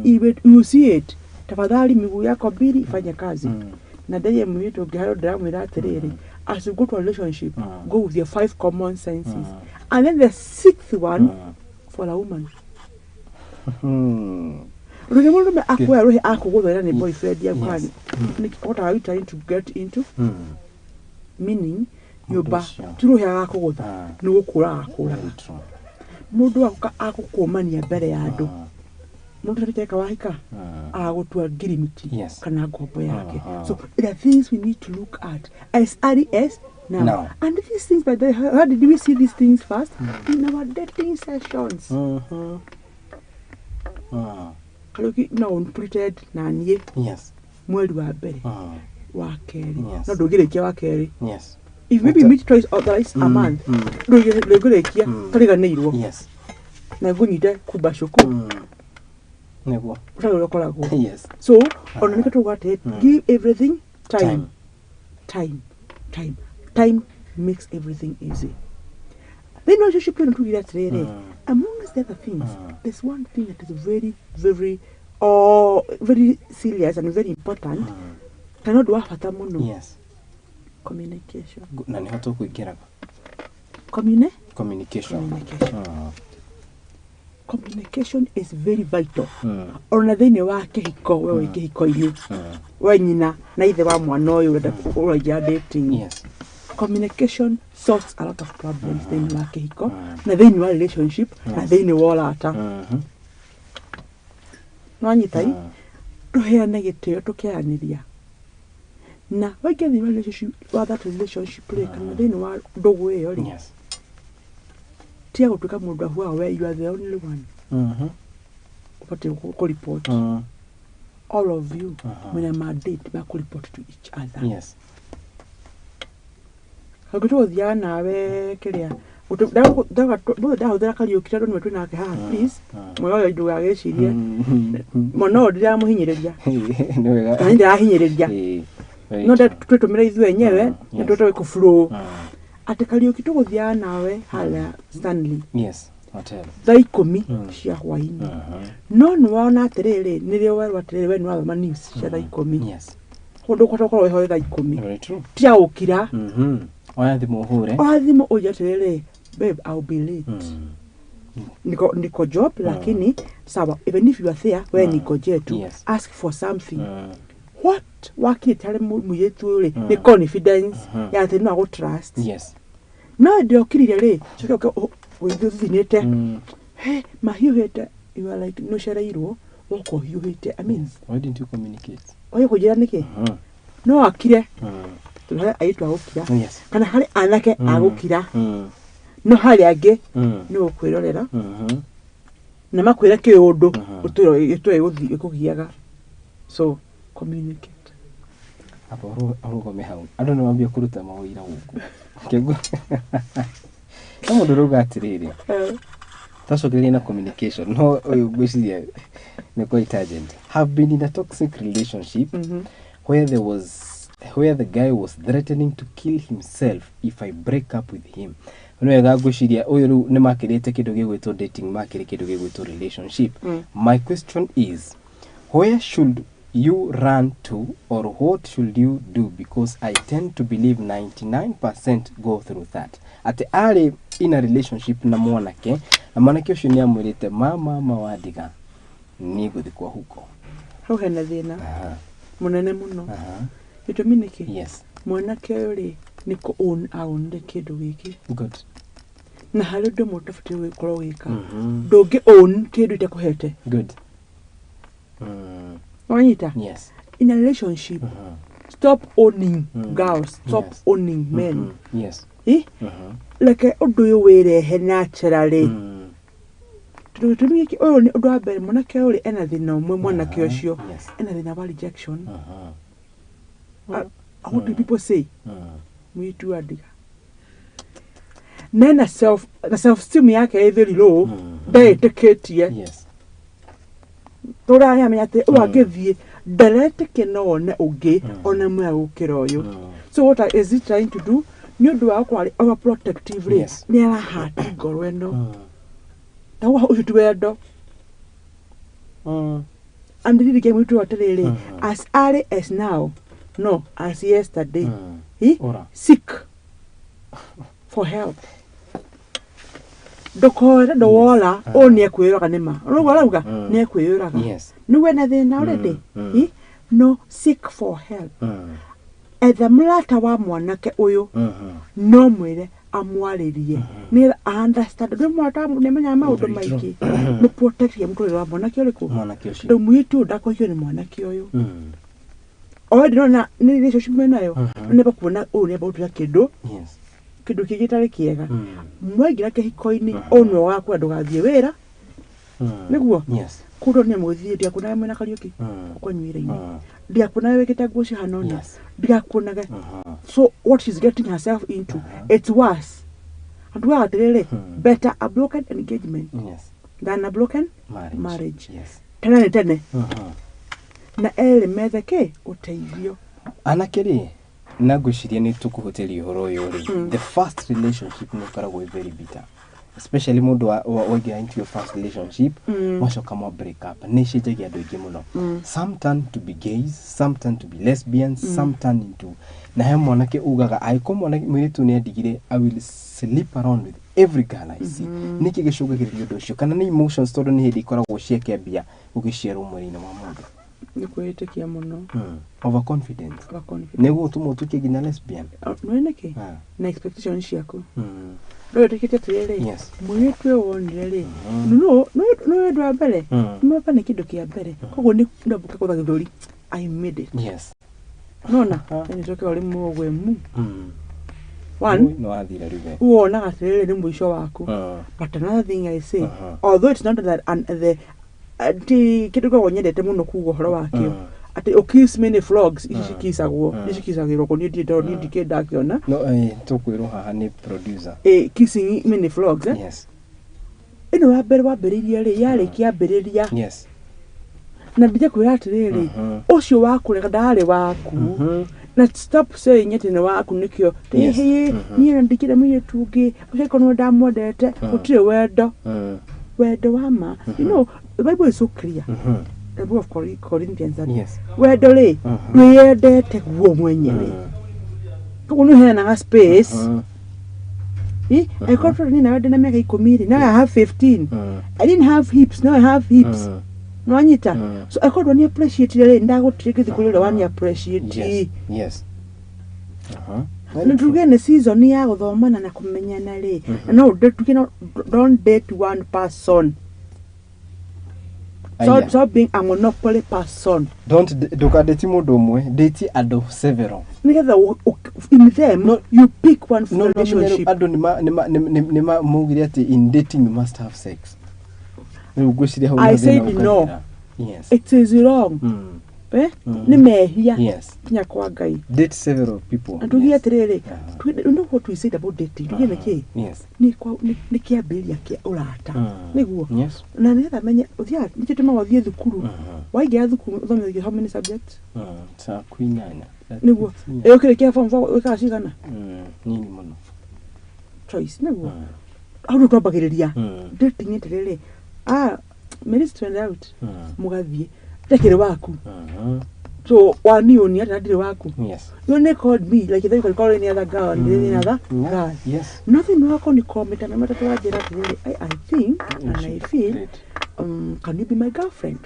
Mm. you see it, tafadhali miguu yako mbili ifanye kazi. Mm. Na nderie mũirĩtu ũngĩ harĩa ndĩramwĩra atĩrĩrĩ, as you go to a relationship, Mm. go with your five common senses. Mm. And then the sixth one, Mm. for a woman. Mm. Rũhĩ mũndũrũme akuoya rũhĩ akũgũthera nĩ boyfriend yaku Yes. kana what are you trying to get into? Mm. Meaning nyũmba ũcio. ti rũhĩ agakũgũtha, Ah. nĩ gũkũra agakũraga. Very true. Mũndũ agoka agũkũmania mbere ya andũ. Mm. Mũndũ ũtarĩ wahika Mm. agagũtua ngirimiti Yes. kana ngombo yake. Uh-huh. So there are things we need to look at as early as now. Now. And these things, by the way, how did we see these things first? In our dating sessions. Mhm. Mm. Kariũki no unpretend na niĩ Yes. mweri wa mbere, Mm. wa kerĩ, Yes. no ndũngĩrĩkia wa kerĩ. Yes. If maybe Ata- meet twice or thrice a Mm, month, mm. ndũngĩrĩkia Mm. tũriganĩirwo Yes. na ngũnyite kumba cũkũ. Mm. Nĩguo. Ũtarĩ ũrĩa ũkoragwo. Yes. So ona nĩkĩo tuga atĩ Mm. give everything time. Time. Time, time, time makes everything easy. Then relationship ĩno tugire atĩrĩrĩ, Mm. amongst the other things, Mm. there's one thing that is very, very, oh, very serious and very important, Mm. kana ũndũ wa bata mũno. Yes. Communication. Na nĩho tũkũingĩraga. Commune? Communication. Communication. Mm. Communication is very vital. Mm. Ona thĩinĩ wa kĩhiko, we wĩ kĩhiko-inĩ, Mm. we nyina na ithe wa mwana ũyũ ũrenda ũraingĩra dating, Yes. communication solves a lot of problems thĩinĩ wa kĩhiko Mm. na thĩinĩ wa relationship na Yes. thĩinĩ wa ũrata. Mhm. Nĩwanyita i? Mm. Tũheane gĩtĩo tũkĩaranĩria, na waingĩ thĩinĩ wa relationship, wa that relationship rĩ, kana thĩinĩ wa ndũgũ ĩyo rĩ, Yes. tiga gũtuĩka mũndũ ahuaga we you are the only one Mhm. ũbatiĩ kũreport. Mm. All of you Mhm. mwĩna mandate ma kũreport to each other. Yes. Kaingĩ tũgũthiaga nawe kĩrĩa mũthĩ ndahũthĩra Kariũki tondũ nĩwe twĩ nake haha, please, mwana ũyũ ndũgagĩcirie Mm. mwana ũyũ ndĩramũhinyĩrĩria Nĩ wega. na niĩ ndĩrahinyĩrĩria. Ĩĩ. Very No true. twĩtũmĩra ithuĩ enyewe Mm, na yes. twĩtwe kũflow Mm. atĩ Kariũki tũgũthiaga nawe harĩa Stanley Yes. Hotel. thaa 10 Mm. cia hwainĩ. Mhm. No nĩ wona atĩrĩrĩ, nĩrĩo werwo atĩrĩrĩ, we nĩ wathoma news cia thaa 10, Yes. kũndũ ũkũhota gũkorwo wĩho thaa 10. Very true. Tiga gũkira. Mhm. Oya thimũ ũhũre. Oya thimũ ũige atĩrĩrĩ, babe, I'll be late. Mm. Niko job, lakini sawa, even if you are there, we Mm. ningojee tu. Yes. Ask for something. Mm. What wakĩte harĩ mũirĩtu ũyũ rĩ, Mm. nĩ confidence Mhm. ya atĩ no agũ trust. Yes. No hĩndĩ ĩrĩa ũkirire rĩ, coke ũke wĩthuthinĩte, Mm. he mahiũhĩte, you are like nĩũcereirwo woka ũhiũhĩte, I mean, Yes. Why didn't you communicate? wage kũnjĩra nĩkĩ? Mhm. No akire. Mm. Tondũ harĩ airĩtu agũkira Yes. kana harĩ anake Mm. agũkira, Mm. no harĩ angĩ Mm. nĩ gũkwĩrorera Mhm. na makwĩre kĩũndũ Mhm. ũtũre ĩkũgiaga. So communicate. Aba ũrũgame hau, andũ nĩ mambia kũruta mawĩra gũkũ kĩguo no mũndũ ũrauga atĩrĩrĩ, twacokereria na communication, no ũyũ ngwĩciria nĩ quite urgent. Have been in a toxic relationship where there was where the guy was threatening to kill himself if I break up with him. Nĩ wega ngwĩciria ũyũ rĩu nĩ makĩrĩte kĩndũ gĩgwĩtwo dating, makĩrĩ kĩndũ gĩgwĩtwo relationship. My question is, where should you run to or what should you do, because I tend to believe 99% go through that. Atĩ arĩ in a relationship na mwanake, na mwanake ũcio nĩ amwĩrĩte mama wandiga niĩ ngũthiĩ kwa huko. Hau hena thĩna Aha, mũnene mũno. Aha. Gĩtũmi nĩkĩ? Yes. Mwanake ũyũ rĩ, nĩ kũ own aonire kĩndũ gĩkĩ, Good. na harĩ ũndũ ũmwe ũtabatiĩ gũkorwo ũgĩka. Mhm. Ndũngĩ own kĩndũ itakũhete. Good. Mm. Wanyita? Yes. In a relationship, Mhm. stop owning Mm. girls, stop Yes. owning men. Mhm. Yes. Eh? Mhm. Reke ũndũ ũyũ wĩrehe naturally. Mm. Tondũ gĩtũmi gĩkĩ, ũyũ nĩ ũndũ wa mbere, mwanake ũyũ rĩ, ena thĩna ũmwe, mwanake Aha. ũcio Yes. ena thĩna wa rejection. Mhm. What do people say? Mm. Mũirĩtu wa ndiga Nena self na self esteem yake ĩ very low, ndeĩtĩkĩtie. Tũrĩa amenya atĩ ũyũ angĩthiĩ ndaretĩkia no one ũngĩ ona mwega gũkĩra ũyũ. So what is he trying to do? Nĩ ũndũ wa gũkorwo arĩ overprotective rĩ, nĩ arahati ngoro ĩno. Na ũcio ti wendo. And riri kĩmwĩtu atĩrĩrĩ, as early as now, no as yesterday, he Ora. seek for help. Ndũkore ndũwora ũyũ nĩ ekwĩyũraga nĩ ma ũguo arauga, nĩ ekwĩyũraga. Nĩ wena thĩna already. No seek for help. Etha mũrata wa mwanake ũyũ, no mwĩre amwarĩrie nĩgetha a understand. Ndũ mũrata nĩamenyaga maũndũ Very true. maingĩ. Nĩ protect mũtũrĩre wa mwanake ũrĩkũ? Mwanake ũcio. Ndũ mũirĩtu ũyũ ndakũhikio nĩ mwanake ũyũ. Already nona nĩ relationship menayo, nĩ kuona ũyũ nĩ amba gũtuĩka kĩndũ kĩndũ kĩngĩ gĩtarĩ kĩega. Mwaingĩra kĩhiko-inĩ, ũyũ nĩwe wakwenda ndũgathiĩ wĩra. Nĩguo. Kũndũ nĩ mũgĩthiĩ, ndiakuonaga mwĩna Kariũki kwanyu wĩra-inĩ, ndiakuonaga wĩkĩte nguo cihana ũna, ndigakuonaga. So what she's getting herself into, it's worse. Andũ atĩrĩrĩ, better a broken engagement than a broken marriage. Marriage. Tene nĩ tene. Na erĩ methe kĩ ũteithio. Anake rĩ, na ngwĩciria nĩ tũkũhũtĩria ũhoro ũyũ rĩ, the first relationship nĩ ũkoragwo ĩ very bitter, especially mũndũ waingĩra into your first relationship, mwacoka mwa break up, nĩ ĩcenjagia andũ aingĩ mũno. Some turn to be gays, some turn to be lesbians, some turn into, na he mwanake ugaga angĩkorwo mwanake mũirĩtu nĩ andigire, "I will sleep around with every girl I see." Nĩkĩ gĩcũngagĩrĩria ũndũ ũcio? Kana nĩ emotions, tondũ nĩ hĩndĩ ikoragwo ciakĩambia gũgĩciarwo mwĩrĩ-inĩ wa mũndũ? Nĩ kwĩĩtĩkia mũno. Overconfidence. Overconfidence. Nĩguo ũtũma ũtuĩke nginya lesbian. Nĩ nĩkĩ? Ah. Na expectation ciaku. Ndũĩtĩkĩtie atĩrĩrĩ, mũirĩtu ũyũ wonire rĩ, no no ũndũ wa mbere, maba nĩ kĩndũ kĩa mbere, koguo nĩ ndambuka gũtha gĩthũri, "I made it." Nona nĩcoke ũrĩ mũgwemu. One, nĩ wathira rĩu we. Wonaga atĩrĩrĩ nĩ mũico waku. But another thing I say, although it's not that and the ti kĩndũ ngoragwo nyendete mũno kuga ũhoro wakĩo, atĩ ũkiss many frogs, ici cikicagwo, ici cikicagĩrwo kũ, niĩ ndirĩ ndona, niĩ ndikĩ ndakĩona. No tũkwĩrwo haha nĩ producer. Kissing many frogs, eh? Ĩno wa mbere wambĩrĩirie rĩ, yarĩ kĩambĩrĩria. Na ndije kwĩra atĩrĩrĩ, ũcio wakũrega ndarĩ waku. Na stop saying atĩ nĩ waku nĩkĩo. Ĩhĩ, niĩ na ndikĩrĩ mũirĩtu ũngĩ ũcio, korwo nĩ ndamwendete. Gũtirĩ wendo, wendo wa ma. You know the Bible is so clear, the book of Corinthians, that wendo rĩ, ndwĩyendete guo mwenyewe, koguo nĩ ũheanaga space. Angĩkorwo tũrĩ niĩ nawe ndĩna mĩaka 10 rĩ, now I have 15. I didn't have hips, now I have hips. Nwanyita? So angĩkorwo ndwani appreciate rĩ, ndagũtire ngĩthiĩ kũrĩ ũrĩa wani appreciate. Na tuge nĩ season ya gũthomana na kũmenyana rĩ, na no tuge no, don't date one person. So, Aya. so being a monopoly person. Don't, ndũkandĩti mũndũ ũmwe, date andũ several. Nĩgetha in them No. you pick one for No, no, relationship. andũ nĩma maugire atĩ in dating you must have sex. Rĩu ngwĩciria hau I nĩho thĩna said no. ũkagĩra. It is wrong. Eh? Nĩ mehia kinya kwa Ngai. Date several people. Na tuge atĩrĩrĩ, you know what we said about dating, tuge nĩ kĩ? Nĩ kĩambĩrĩria kĩa ũrata. Nĩguo. Na nĩgetha menye ũthiaga, nĩkĩo tũmaga ũthiĩ thukuru. Waingĩra thukuru ũthomithagio how many subjects? Ta kwinyanya. Nĩguo. Inya. Ĩ ũkĩrĩkia form 4 wĩkaga cigana? Nini mũno. Choice, nĩguo. Hau nĩho twambagĩrĩria. Dating atĩrĩrĩ, ah, Mary's twende out. Mũgathiĩ ndakĩrĩ waku. So waniũnia atĩ ndirĩ waku. You only called me like you can call any other girl and any other girl. No thĩinĩ wakwa nĩ komĩta na matatũ wanjĩra atĩrĩrĩ, I think and I feel, Great. Can you be my girlfriend?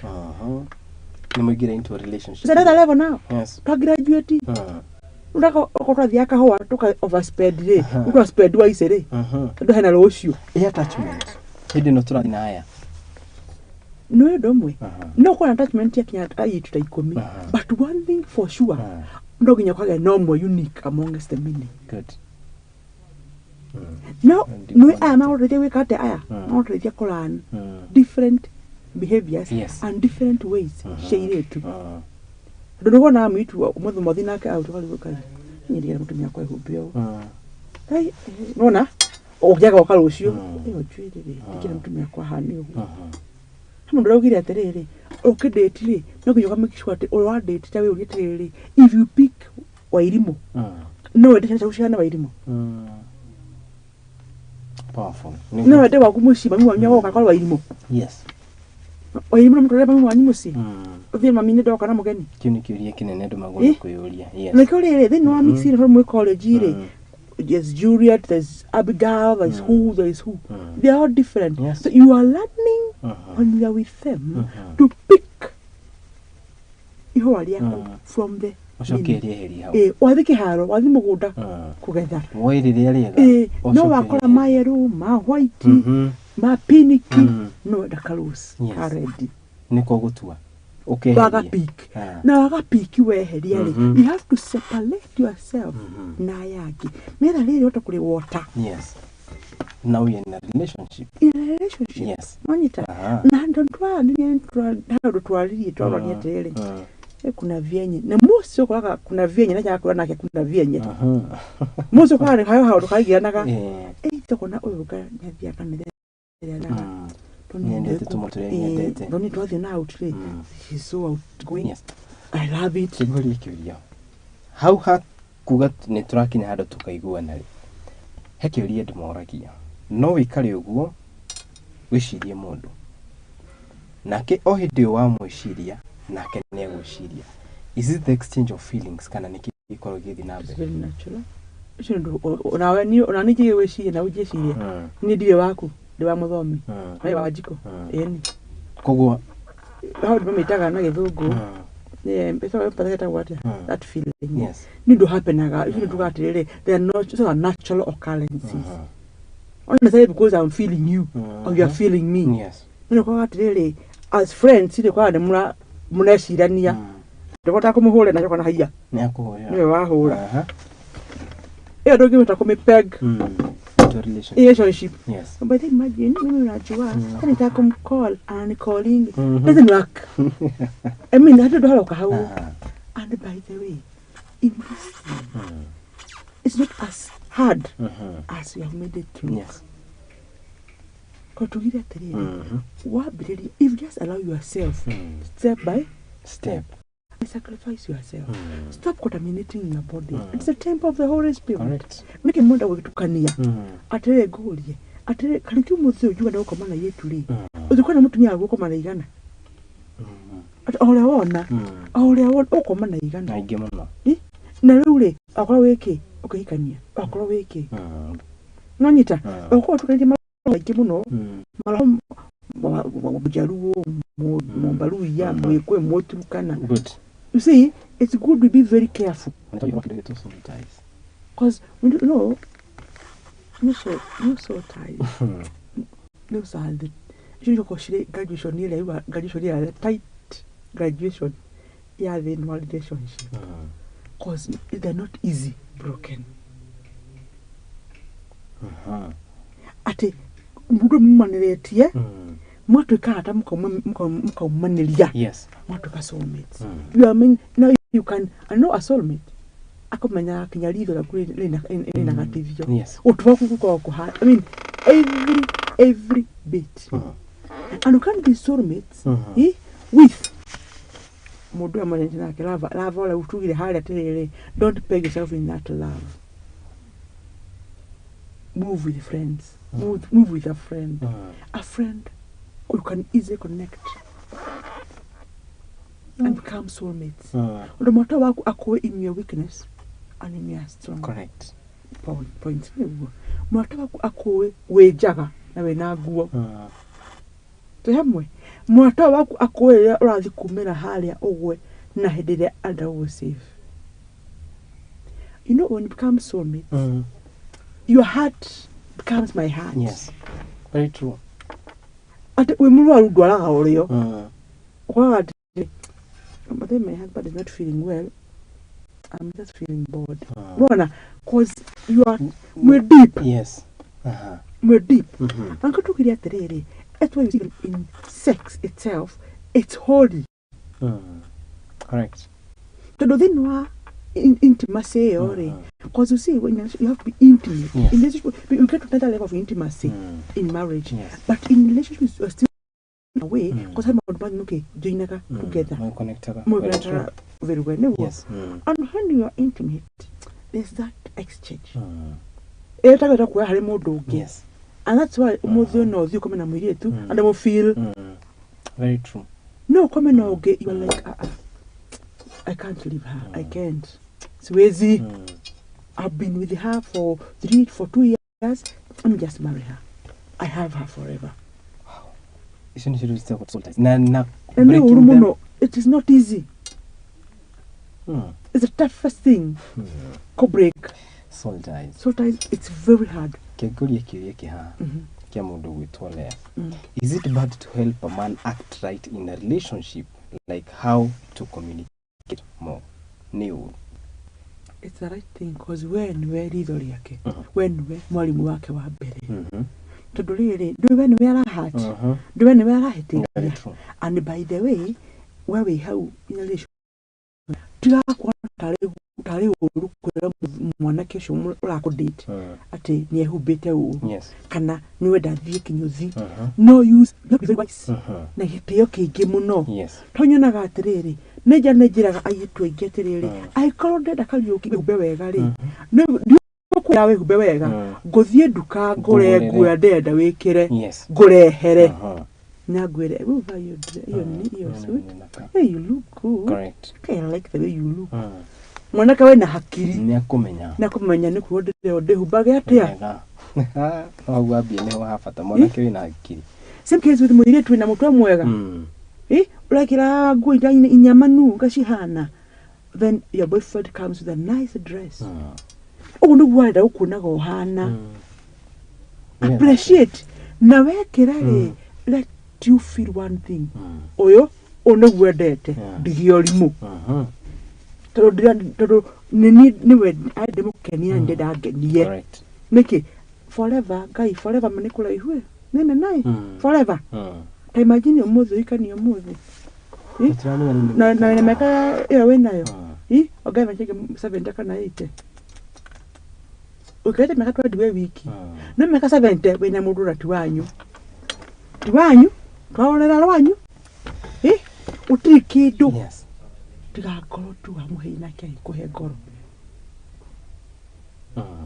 Nĩ mũingĩra into a relationship. It's another level now. Twagraduate, ũraka twathiaga kahũa tũka overspend rĩ, ũka spend waice rĩ, tondũ hena rũciũ. Ĩ attachment hĩndĩ ĩno tũrathiĩ na aya? Nĩ ũndũ ũmwe. No kwĩna attachment ya kinya airĩtu ta 10. But one thing for sure, no nginya kwagĩa na ũmwe unique amongst the many. Good. No And nĩ aya magũteithia gwĩka atĩa aya? Magũteithia kũlearn different behaviors and different ways cia airĩtu. Tondũ nĩ wonaga mũirĩtu ũmũthĩ mwathi nake out ũkarigwo, "Ngai, niĩ ndigera mũtumia wakwa ehumbire ũũ." Ngai, nona Ũngĩaga goka rũciũ, Mm. ĩyo njuĩrĩ rĩ, ndikĩra mũtumia wakwa ahana ũguo. Mhm. He mũndũ ũraugire atĩrĩrĩ, ũkĩndĩti rĩ, no nginya ũkamake sure atĩ ũrĩa wandĩti ta wĩyũrie atĩrĩrĩ, if you pick Wairimũ, Mm. no wende ciana ciaku cihane Wairimũ? Mm. Powerful. No wende waku mũciĩ mami wanyu agoka akorwo Wairimũ? Yes. Wairimũ no mũtwarĩre mami wanyu mũciĩ? Mm. Ũthiĩ mami nĩ ndoka na mũgeni? Kĩu nĩ kĩũria kĩnene andũ magũrũ Eh? kwĩyũria. Yes. Nĩkĩo rĩrĩ, thĩinĩ wa mix rĩ, mwĩ college rĩ, Mm. there's Juliet, there's Abigail, there's who, there's who. Mm. They are all different. Yes. So you are learning Mhm. when you are with them Mhm. to pick ihũa rĩaku Mm. from the Ũcoke rĩeherie hau. Ĩ, wathiĩ kĩharo, wathiĩ mũgũnda Mm. kũgetha. Woe rĩrĩa rĩega. Ĩ, no Ũcoke wakora rĩeherie. ma yellow, ma white, Mhm. ma pink, Mm. no wenda ka rose, Yes. ka red. Nĩko gũtua. Ũkeherie. Waga pick. Ah. Na waga pick weheria rĩ, Mhm. you have to separate yourself Mhm. na aya angĩ. Nĩgetha rĩrĩ ũhote kũrĩ water. Yes. Now we are in a relationship. In a relationship. Yes. Wanyita? Aha. Na ndo twaranirie handũ twaririe twarorania atĩrĩrĩ, Mm. kuna vyenye na musi ũkoraga kuna vyenye na chakura nake kuna vyenye Mhm. musi ũkoraga nĩ hayo handũ kaingĩranaga. Eh. Ĩ, tokona ũyũ nĩathiaga kanitha ĩrĩa naga. Mm. Nĩendete tũmwe tũrĩa nyendete. Tondũ twathiĩ na out rĩ, Mm. she's so outgoing. Yes. I love it. Kĩngũria kĩũria hau ha kuga nĩ tũrakinya handũ tũkaiguana rĩ, he kĩũria ndĩmoragia, no wĩikare ũguo wĩcirie mũndũ nake o hĩndĩ ĩyo wamwĩciria nake nĩ egwĩciria, is it the exchange of feelings kana nĩkĩ gĩkoragwo gĩgĩthiĩ na It's mbere? very natural. Ũcio nĩ ũndũ onawe niĩ ona niĩ njige gwĩciria na ũnjĩcirie. Mm. Niĩ ndirĩ waku, ndĩ wa mũthomi. Mm. We wa njiko. Mm. Ĩni. Koguo Hau ndĩmamĩtaga na gĩthũngũ. Mm. Ĩtagwo atĩa? Mm. That feeling. Yes. Nĩ ũndũ happenaga, ũcio nĩ tuga atĩrĩrĩ, they are not, those are natural occurrences. Mhm. Not necessarily because I'm feeling you or you are feeling me. Yes. Nĩ ũkoraga atĩrĩrĩ, as friends rĩ, ũkoraga nĩ mũrecirania. Mm. Ndũkũhota kũmũhũra na kana haiya. Nĩ akũhũrĩra. Nĩwe wahũra. Aha. Ĩyo ndũngĩhota kũmĩpeg Mm. Into a relationship. relationship. Yes. But then imagine, mimi unajua, mm. Nitaka kumcall, ananicalling. Mhm. Doesn't work. I mean, hata ndo haloka hau. Aha. And by the way, in this thing, Mm. it's not as hard Mhm. as we have made it look. Yes. Kwa tugire atĩrĩrĩ, Mhm. wambĩrĩria, if you just allow yourself, Mm. step by Step. sacrifice yourself. Mm. Stop contaminating your body. Mm. It's the temple of the Holy Spirit. Correct. Nĩkĩ mwenda gwĩtukania? Mm. Atĩrĩrĩ ngũrie, atĩrĩrĩ, karĩki ũmũthĩ ũyũ njuga nĩ gũkoma na airĩtu rĩ, Mm. ũngĩkorwo na mũtumia waku ũkoma na igana? Mm. Atĩ o ũrĩa wona, Mm. o ũrĩa wona ũkoma na igana. Aingĩ mũno. Ĩ, na rĩu rĩ, akorwo wĩkĩ ũkĩhikania, akorwo wĩkĩ Mm. nonyita, Mm. akorwo ũtukanĩtie maroho maingĩ mũno, Mm. maroho mũjaruo, mũmbaruya, mwĩkũyũ, mũturukana. Good. You see, it's good to be very careful because we don't know. No so ties. Those are the icio nĩ cirĩ graduation ĩrĩa yuga graduation ĩrĩa tight graduation ya thĩinĩ wa relationship, Mm. cause they're not easy broken. Mhm. Atĩ mũndũ mumanĩrĩtie, Mm. mwatuĩka ata mũkaumanĩria, Yes. mwatuĩka soulmates. Mm. You are mean, now you can, I know a soulmate akomenyaga kinya ritho rĩaku rĩna gatithio. Yes. Ũtũ waku gũkoragwo kũha, I mean, every bit. Mm. And you can't be soulmates Mhm. eh, with mũndũ ũyũ mwenete nake lava lava ũrĩa ũtugire harĩa atĩrĩrĩ, don't peg yourself in that love. Move with friends. Move with a friend. Mm. A friend you can easily connect and become soulmates. Mm. Ũndũ mwata waku akũĩ in your weakness and in your strong Correct. point nĩguo mwata waku akũĩ wĩ njaga na wĩna nguo. Mm. Twĩ hamwe, mwata waku akũĩ rĩrĩa ũrathiĩ kumĩra harĩa ũgwe na hĩndĩ ĩrĩa arenda gũgũ. You know, when you become soulmates, Mm. your heart becomes my heart. Yes. Very true. Atĩ wĩ mũrwaru ndwaraga ũrĩo. Mm. Ũkoraga atĩ, but then my husband is not feeling well, I'm just feeling bored. Mm. Unaona, cause you are mwĩ deep. Yes. Aha. Mwĩ deep. Mhm. Anka tugire atĩrĩrĩ, that's why you see in sex itself, it's holy. Mm. Correct. Tondũ thĩinĩ wa intimacy ĩyo rĩ, Mhm. Because you see, when you have to be intimate. In relationship, you get to another level of intimacy in marriage. But in relationships, you're still away because I'm not okay, joinaga together. Connectaga. Mũgĩtara very well. Nĩguo. And when you are intimate, there's that exchange. Ĩtagĩta kuoya harĩ mũndũ ũngĩ. And that's why ũmũthĩ ũyũ no ũthiĩ ũkome na mũirĩtu and will feel Very true. No ũkome na ũngĩ, you are like, "Ah, ah, I can't leave her. I can't. Siwezi. I've been with her for 3, for 2 years. Let me just marry her. I have her forever." Icio nĩcio rĩu citagwo soul ties. Na Na nĩ breaking ũru them- mũno. It is not easy. It's the toughest thing. Ko break. Soul ties. Soul ties, it's very hard. Kĩngũria kĩũria kĩhaha kĩa mũndũ gwĩtwo Lea. Is it bad to help a man act right in a relationship, like how to communicate more? Nĩ ũru? It's the right thing, cause we nĩwe ritho rĩake. We nĩwe mwarimũ wake wa mbere. Tondũ rĩrĩ, ndũĩ we nĩwe arahat. Ndũĩ we nĩwe Very arahĩtĩria. true. And by the way, we wĩ hau in a relationship, tiga kuona tarĩ ũru kwĩra mwanake ũcio ũrakũdate atĩ nĩ ehumbĩte ũũ kana nĩ wenda thiĩ kĩnyũthi. No use, no be very wise na gĩtĩo kĩingĩ mũno. To nyonaga atĩrĩrĩ, nĩ nja nĩ njĩraga airĩtu aingĩ atĩrĩrĩ, angĩkorwo ndĩrenda Kariũki wĩhumbe wega rĩ, ndiũkwĩra wĩhumbe wega, ngũthiĩ nduka ngũre Ngũgũrĩre. nguo ĩrĩa ndĩrenda wĩkĩre, ngũrehere na ngwĩre, "Wewe vaa hiyo hiyo ni hiyo suit. Hey, you look good. Okay, I like the way you look." Mwanake wĩna hakiri Nĩ akũmenya. na kũmenya nĩ kuo ndĩrĩa ndĩhumbage atĩa. Wega. No hau wambie nĩho ha bata, mwanake wĩna hakiri. Same case with mũirĩtu wĩna mũtwe mwega. Eh, ũrekĩra nguo iria inyamanu ngacihana, then your boyfriend comes with a nice dress. Ũguo nĩguo arenda gũkuonaga ũhana. Appreciate na wekĩra rĩ, let you feel one thing, ũyũ ũyũ nĩguo endete. Ndigia ũrimũ, tondũ tondũ nĩ nĩwe ndĩmũkenia na ndĩrenda ngenie. Nĩkĩ forever, Ngai, forever nĩ kũraihu ĩ, nĩ nene forever. Ta imagine ũmũthĩ ũhikanie ũmũthĩ. Eh? Tũtiramenya nĩ- Na wĩna mĩaka ĩyo wĩnayo, ĩ ongerera mĩaka ĩngĩ 70 kana 80, ũikarĩte mĩaka 20 wĩ wiki. No mĩaka 70 wĩna mũndũ na ti wanyu, ti wanyu, twarorera rwanyu, ĩ gũtirĩ kĩndũ. Tiga ngoro tu wamũhei nake agĩkũhe ngoro.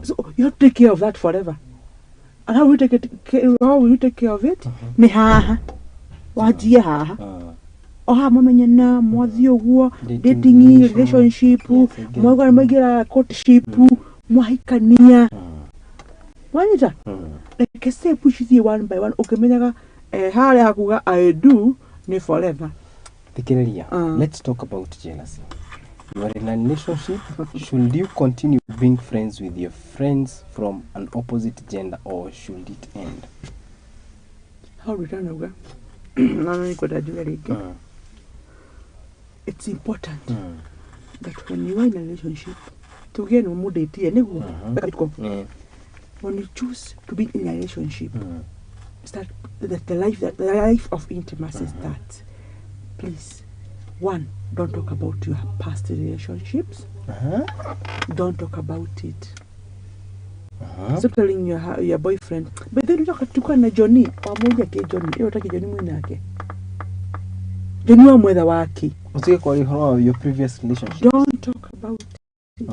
So you have to take care of that forever. And how will you take it, how will you take care of it? Nĩ haha wanjie, haha o haha mwamenyana, mwathiĩ ũguo dating dating relationship. Relationship. Yes, I get Mwaigua it. mwaingĩra courtship, mwahikania, wanyita reke step cithiĩ one by one, ũkĩmenyaga harĩa hakuga "I do" nĩ forever. Thikĩrĩria. Let's talk about jealousy. You are in a relationship. Should you continue being friends with your friends from an opposite gender, or should it end? Hau nditanauga no nĩ kwenda njuge rĩngĩ, it's important that when you are in a relationship, tuge nĩ mũndĩtie nĩguo when you choose to be in a relationship, start that the life, that the life of intimacy starts, please, one, don't talk about your past relationships. Don't talk about it. Stop telling your boyfriend, "But then tulikuwa na Johnny." Wamuria ke Johnny iyo taki Johnny mwinake Johnny wa mwetha wake. Ũtige kwaria ũhoro wa your previous relationship. Don't talk about it.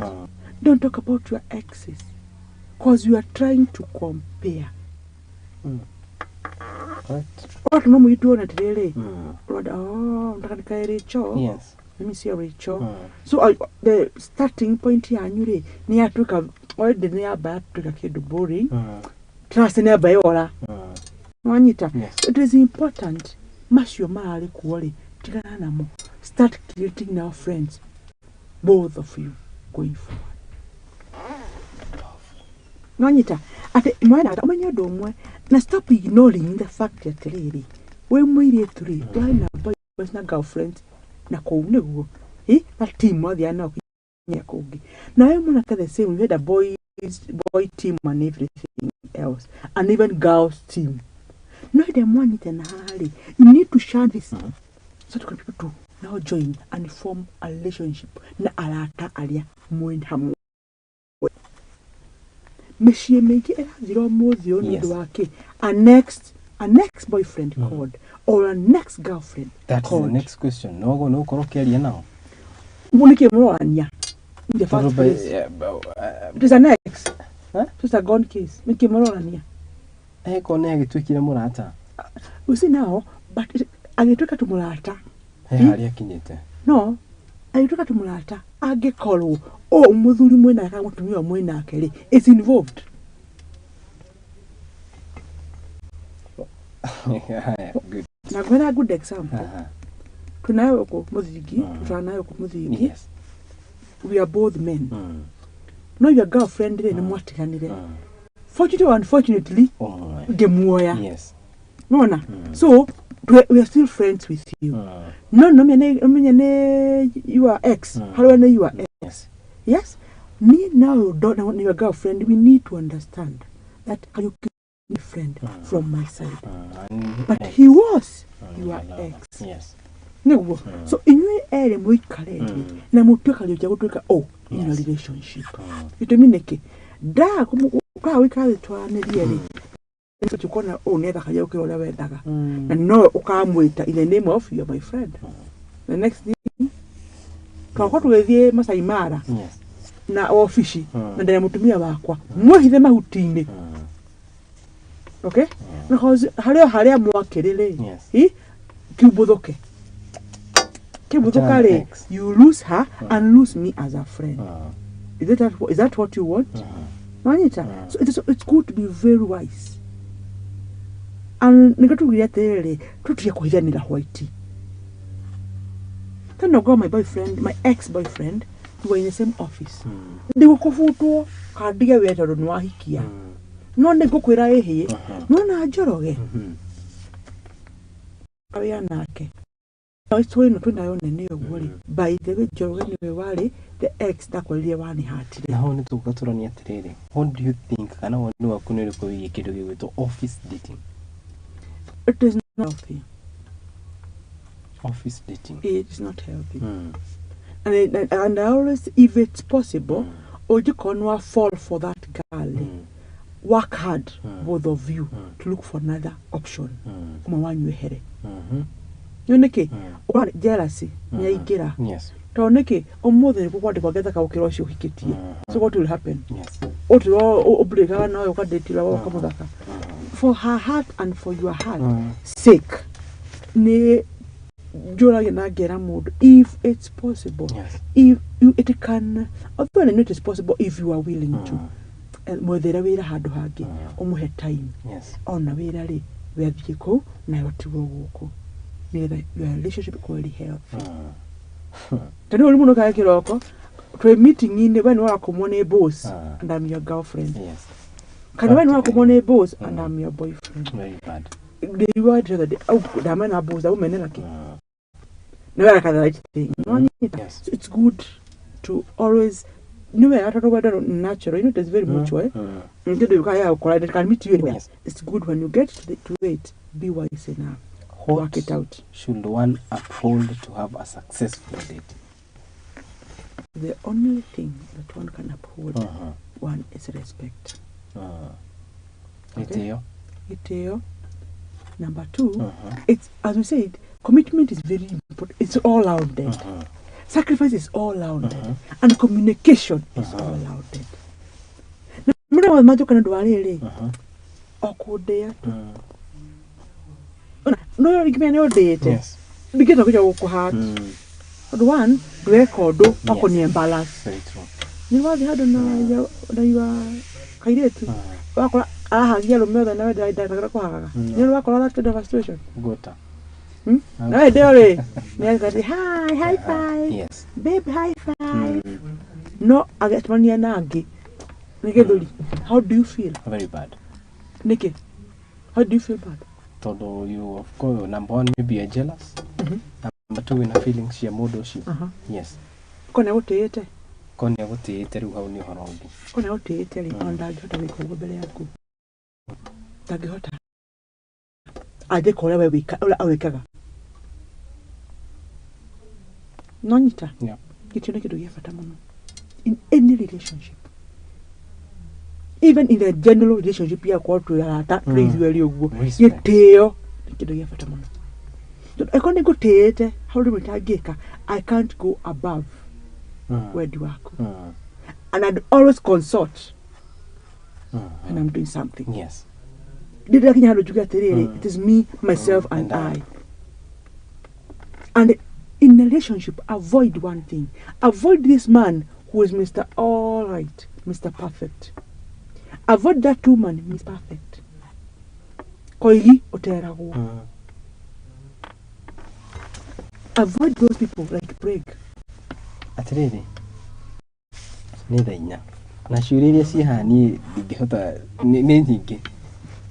Don't talk about your exes, cause you are trying to compare. Watu no mũitu ona tiriri ũrenda, "Oh, nataka nikae Rachel. Let me see a Rachel." So the starting point yanyu rĩ nĩ yatuĩka already, nĩ yamba yatuĩka kĩndũ boring. Trust nĩ yamba yora. Wanyita? Yes. It is important, macio mararĩ kuo rĩ, tigana namo. Start creating now friends, both of you, going forward. Nwanyita atĩ mwena ũmenye ũndũ ũmwe na stop ignoring the fact atĩrĩrĩ, wĩ mũirĩtu rĩ, ũrarĩ na boys na girlfriends na kũu nĩguo that team wathiaga nao kinya kũngĩ. Na we mwanake, the same, you had a boy team and everything else, and even girls team. No hĩndĩ ĩrĩa mwanyitana haha rĩ, you need to share this so that you can be able to now join and form a relationship na arata arĩa mwĩ hamwe. Mĩciĩ mĩingĩ ĩrathira ũmũthĩ ũyũ nĩ Yes. ũndũ wa kĩ? An ex boyfriend called or an ex girlfriend That is the called. next question. Noguo nĩ ũgũkorwo ũkĩaria nao. Nĩkĩ mũrorania in the first Tondũ place? by- It is an ex. Huh? It is a gone case. Nĩkĩ mũrorania? Eko nĩ agĩtuĩkire mũrata. You see now, but agĩtuĩka tu mũrata. He harĩa akinyĩte. No agĩtuĩka tu mũrata angĩkorwo o mũthuri mwĩnake kana mũtumia ũyũ mwĩnake rĩ is involved. Haya, good. Na ngwĩra good example. Aha. Twĩnayo gũkũ mũthingi, Mm. tũtanayo gũkũ mũthingi. Yes. We are both men. No your girlfriend rĩ nĩ mwatiganire. Fortunately or unfortunately, Ũmwe. ngĩmuoya. Yes. Nona? Mm. So we are still friends with you. No no menye nĩ your ex. Harĩa nĩ your ex. Yes. Yes. Me now don't know your girlfriend. We need to understand that you can be friend from my side. And But ex. he was your your lover. ex. Yes. Nĩguo. So inyuĩ erĩ mũikare thĩ na mũtue kariũkia gũtuĩka oh in a Yes. relationship. Gĩtũmi nĩkĩ? Ndaga gũikara thĩ twaranĩrie rĩ, ũkona ũũ nĩethakagia gũkĩra ũrĩa wendaga. Na no ũkamwĩta in the name of you are my friend. The next thing twakorwo tũgĩthiĩ Masai Mara Yes. na obici na ndĩna mũtumia wakwa mwĩhithe mahuti-inĩ. Okay, because harĩ o harĩa mwakĩrĩ rĩ, Yes. i kiumbũthũke kiumbũthũka Achana na rĩ, ex. you lose her and lose me as a friend. Is that what you want? Wanyita? So it's good to be very wise and nĩkĩo tugire atĩrĩrĩ, tũtige kũhithanĩra white. Teno go my boyfriend, my ex boyfriend, we were in the same office. Ndigũkũbutwo kana ndige wĩra tondũ nĩ wahikia, no nĩ ngũkwĩra ĩhĩ nona Njoroge wĩra nake story ĩno twĩnayo nene ũguo rĩ. By the way, Njoroge nĩwe warĩ the ex ndakorire wanihatire. Na hau nĩ tũgũgatũrania atĩrĩrĩ, what do you think, kana woni waku nĩ ũrĩkũ wĩgiĩ kĩndũ gĩgwĩtwo office dating? It is not healthy. Office dating. It is not healthy. And I always, if it's possible, ũngĩkorwo nĩ wa fall for that girl, work hard, both of you, to look for another option. Ũmwe wanyu ehere. Nĩ nĩkĩ? Ũrona jealousy nĩ yaingĩra. Yes. Tondũ nĩkĩ ũmũthĩ nĩ kwandĩkwo ngethaka gũkĩra ũcio ũhikĩtie. So what will happen? Yes. Ũtũra ũbrĩkaga nawe ũkandĩtira ũkamũthaka. For her heart and for your heart sake, nĩ njũragia na ngera mũndũ, if it's possible, Yes. if you, it can, although I know it is possible if you are willing to, mwethere wĩra handũ hangĩ, ũmũhe time. Yes. Ona wĩra rĩ, we athiĩ kũu nawe ũtigwo gũkũ nĩgetha your relationship ĩkorwo ĩrĩ healthy. Tondũ ũrĩ mũno kae kĩroko twĩ meeting-inĩ, we nĩ warakũmwo nĩ boss and I'm your girlfriend, Yes. kana we nĩ warakũmwo nĩ boss and I'm your boyfriend. Very bad. Ndĩigua the other day au ndamena boss aumenera kĩ na we areka the right thing. Nĩwanyita? Yes. So it's good to always nĩ wega tondũ wendo nĩ natural, you know, it is very mutual, eh? Kĩndũ gĩũkaga gĩa gũkora, it can meet you anywhere. Yes. It's good when you get to it, be wise enough to work What it out. should one uphold to have a successful date? The only thing that one can uphold, one is respect. Okay. Gĩtĩo. Gĩtĩo. Number two, it's as we said, commitment is very important. It's all rounded. Sacrifice is all rounded. And communication is all rounded. Na mũndũ wothe manjũka nĩ ũndũ wa rĩrĩ o kũndĩa tu. Ona, no ringĩmenya nĩ ũndĩĩte. Yes. Ndingĩhota kũja gũkũhat. Ũndũ one, ndweka ũndũ wa kũni embarrass. Very true. Nĩ wathiĩ handũ na your kairĩtu wakora arahagia arũme othe nawe ndagĩra kũhagaga. Nĩ wakora that kind of a situation. Gota. Hmm? Na hĩndĩ ĩyo rĩ, nĩ agati hi, high five. Yes. Babe, high five. No agĩcemania na angĩ nĩ gĩthũri. How do you feel? Very bad. Nĩkĩ? How do you feel bad? Tondũ you, of course, number one, maybe you're jealous. Number two, wĩna feelings cia mũndũ ũcio. Yes. Ko nĩ agũtĩĩte? Ko nĩ agũtĩĩte rĩu hau nĩ ũhoro ũngĩ. Ko nĩ agũtĩĩte rĩ, ona ndangĩhota gwĩka ũguo mbere yaku. Ndangĩhota. Angĩka ũrĩa we wĩka, ũrĩa awĩkaga. No nyita? Yeah. Gĩtĩo nĩ kĩndũ gĩa bata mũno. In any relationship. Even in the general relationship ya gũkorwo twĩ arata, twĩ ithuerĩ ũguo, Respect. gĩtĩo nĩ kĩndũ gĩa bata mũno, tondũ angĩkorwo nĩ ngũtĩĩte hau rĩmwe itangĩka, I can't go above wendi waku. And I'd always consult when I'm doing something. Ndĩrakinya handũ njuge atĩrĩrĩ, it is me, myself and And I. I. And in a relationship, avoid one thing. Avoid this man who is Mr. All Right, Mr. Perfect. Avoid that woman, Miss Perfect. Koigi ũteragwo. Avoid those people like plague. Atĩrĩrĩ, nĩ thaa 4 na ciũria iria ciĩ haha niĩ ndingĩhota, nĩ nyingĩ.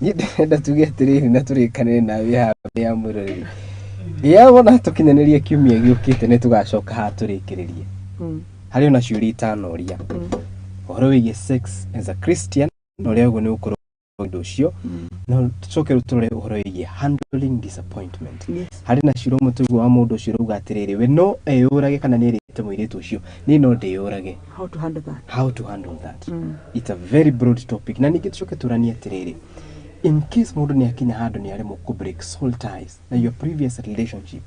Niĩ ndĩrenda tuge atĩrĩrĩ na tũrĩkanĩre nawe haha mbere ya mwĩroreri, rĩrĩa wona tũkinyanĩria kiumia gĩũkĩte nĩ tũgacoka haha tũrĩkĩrĩrie. Harĩ ona ciũria itanoria ũhoro wĩgiĩ sex as a Christian, na ũrĩa ũguo nĩ gũkorwo ũndũ ũcio, no tũcoke rĩu tũrore ũhoro wĩgiĩ handling disappointment. Harĩ na ciũria ũmwe tũigua wa mũndũ ũcio ũrauga atĩrĩrĩ, we no eyũrage kana nĩ erĩte mũirĩtu ũcio, niĩ no ndĩyũrage. How to handle that. How to handle that. It's a very broad topic. Na ningĩ tũcoke tũranie atĩrĩrĩ, in case mũndũ nĩ akinya handũ nĩ aremwo kũ break soul ties na your previous relationship,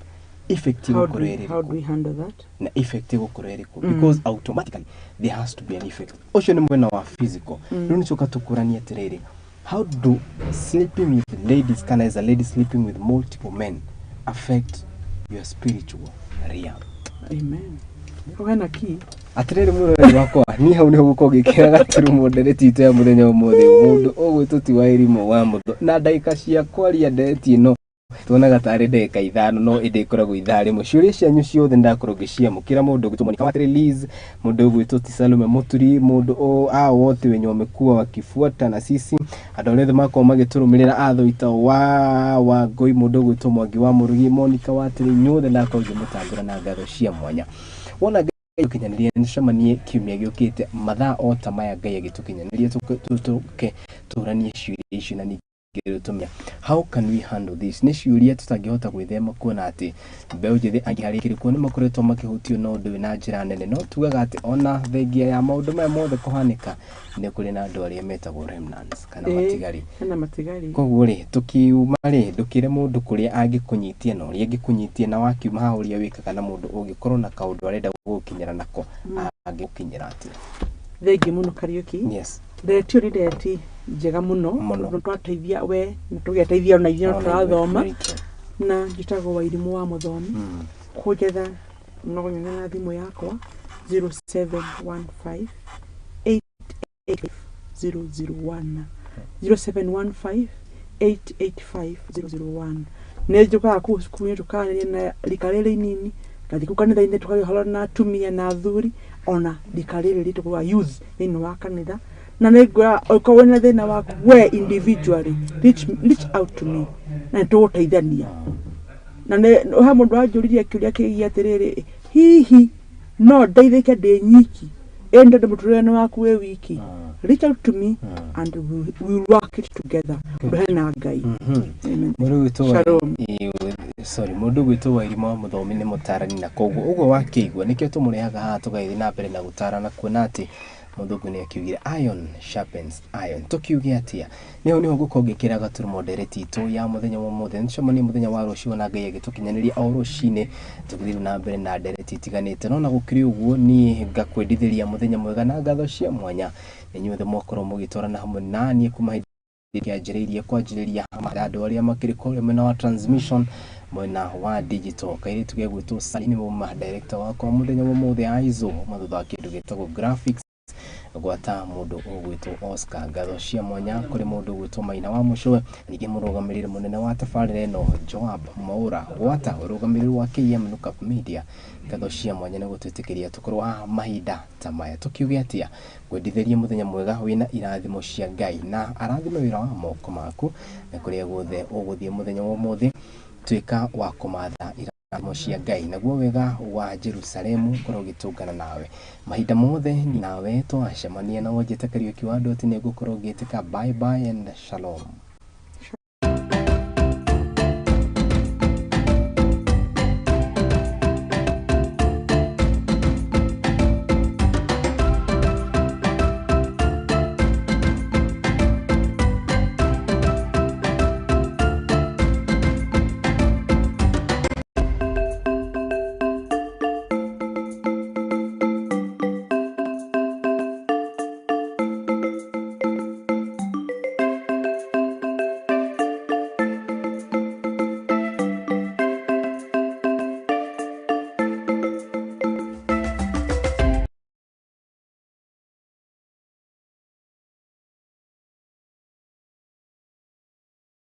effect How ĩgũkorwo do we, ĩrĩ how do ĩrĩkũ? we handle that? Na effect ĩgũkorwo ĩrĩkũ? Because automatically there has to be an effect. Ũcio nĩ mwena wa physical. Rĩu nĩ coka tũkũranie atĩrĩrĩ, how do sleeping with ladies, kana as a lady sleeping with multiple men, affect your spiritual realm? Amen. Hau hena key. Atĩrĩrĩ mwĩroreri wakwa, niĩ hau nĩho gũkorwo ngĩkĩra gaturumo ndereti itũ ya mũthenya ũmũthĩ. Mũndũ ũgwĩtwo ti wa irimũ wa mũthũ na ndagĩka cia kwaria ndereti ĩno tuonaga tarĩ ndagĩka 5, no ĩndĩ ĩkoragwo ithaa rĩmwe. Ciũria cianyu ciothe ndakorwo ngĩciamũkĩra. Mũndũ ũgwĩtwo Monica Wateri Liz, mũndũ ũgwĩtwo ti Salome Mũturi, mũndũ a wote wenye wamekuwa wakifuata na sisi, andũ arĩa othe makorwo magĩtũrũmĩrĩra, athoita wa Wangũi, mũndũ ũgwĩtwo Mwangi wa Mũrugi, Monica Wateri, inyuothe ndakorwo ngĩmũtambũra na ngatho cia mwanya. Wona Ngai gũkinyanĩria, nĩtũcemanie kiumia gĩũkĩte mathaa o ta maya, Ngai agĩtũkinyanĩria, tũke tũranie ciũria icio na ningĩ tũmenya how can we handle this. Nĩ ciũria tũtangĩhota gwĩthema kuona atĩ mbeũ njĩthĩ angĩ harĩa ikĩrĩ kuo nĩ makoretwo makĩhutio na ũndũ ũyũ na njĩra nene, no tugaga atĩ ona thengia ya maũndũ maya mothe kũhanĩka, nĩ kũrĩ na andũ arĩa metagwo remnants kana matigari. Hena matigari. Koguo rĩ, tũkiuma rĩ, ndũkĩre mũndũ kũrĩa angĩkũnyitia na ũrĩa angĩkũnyitia, na wakiuma haha ũrĩa wĩkaga na mũndũ ũngĩkorwo na kaũndũ arenda gũgũkinyĩra nako, angĩgũkinyĩra atĩa? Thengiũ mũno, Kariũki. Ndereti ĩyo nĩ ndereti njega mũno. Mũno. Tondũ twateithia we na tũgeteithia ona ithuĩ no Ona ithuĩ, tũrathoma. very true. Na njĩtagwo Wairimũ wa Mũthomi. Kũnjetha no nyone na thimũ yakwa 0715 885 001, 0715 885 001. Nĩ njũkaga kũu cukuru-inĩ tũkaranĩria na rika rĩrĩ inini, ngathiĩ kũu kanitha-inĩ tũkaria ũhoro na atumia na athuri, ona rika rĩrĩ rĩtagwo youth thĩinĩ wa kanitha. Na nĩ ngwĩra ũkorwo wĩna thĩna waku we individually, reach out to me na nĩ tũgũteithania. Na nĩ he mũndũ wanjũririe kĩũria kĩgiĩ atĩrĩrĩ, hihi no ndeithĩke ndĩ nyiki? Ĩ tondũ mũtũrĩre nĩ waku wĩ wiki. Reach out to me and we will work it together, ũndũ hena Ngai. Amen. Mũndũ ũgwĩtwo Shalom. Sorry, mũndũ ũgwĩtwo Wairimũ wa Mũthomi nĩ mũtarani, na koguo ũguo wakĩigua nĩkĩo tũmũrehaga haha tũgagĩthiĩ na mbere na gũtarana, kuona atĩ mũthũngũ nĩ akiugire "iron sharpens iron". Tũkiuge atĩa? Nĩho nĩho ngũkorwo ngĩkĩra gaturumo ndereti itũ ya mũthenya wa ũmũthĩ. Nĩtũcemanie mũthenya wa rũciũ na Ngai agĩtũkinyanĩria, o rũcinĩ tũgĩthiĩ na mbere na ndereti itiganĩte. No na gũkĩrĩ ũguo, niĩ ngakwendithĩria mũthenya mwega na ngatho cia mwanya inyuothe mwakorwo mũgĩtwarana hamwe na niĩ kuma hĩndĩ kĩanjĩrĩirie kwanjĩrĩria andũ arĩa makĩrĩ kũrĩa mwena wa transmission, mwena wa digital, kairĩtu gegwĩtwo Sally nĩ mũma director wakwa mũthenya wa ũmũthĩ, Aizo mathutha wa kĩndũ gĩtagwo graphics, gwata mũndũ ũgwĩtwo Oscar. Ngatho cia mwanya kũrĩ mũndũ ũgwĩtwo Maina wa Mũcũwe, ningĩ mũrũgamĩrĩri mũnene wa tabarĩra ĩno Joab Mwaura, gwata ũrũgamĩrĩri wa KM Lookup Media. Ngatho cia mwanya nĩ gũtwĩtĩkĩria tũkorwo haha mahinda ta maya. Tũkiuge atĩa? Ngwendithĩrie mũthenya mwega wĩna irathimo cia Ngai, na arathime wĩra wa moko maku, na kũrĩa guothe ũgũthiĩ mũthenya wa ũmũthĩ, tuĩka wa kũmatha irathimo cia Ngai, naguo wega wa Jerusalemu ũkorwo ũgĩtũngana nawe mahinda mothe. Nawe twacemania na wonjete Kariũki wa Ndoti, nĩ ngũkorwo ngĩtĩka. Bye bye and shalom.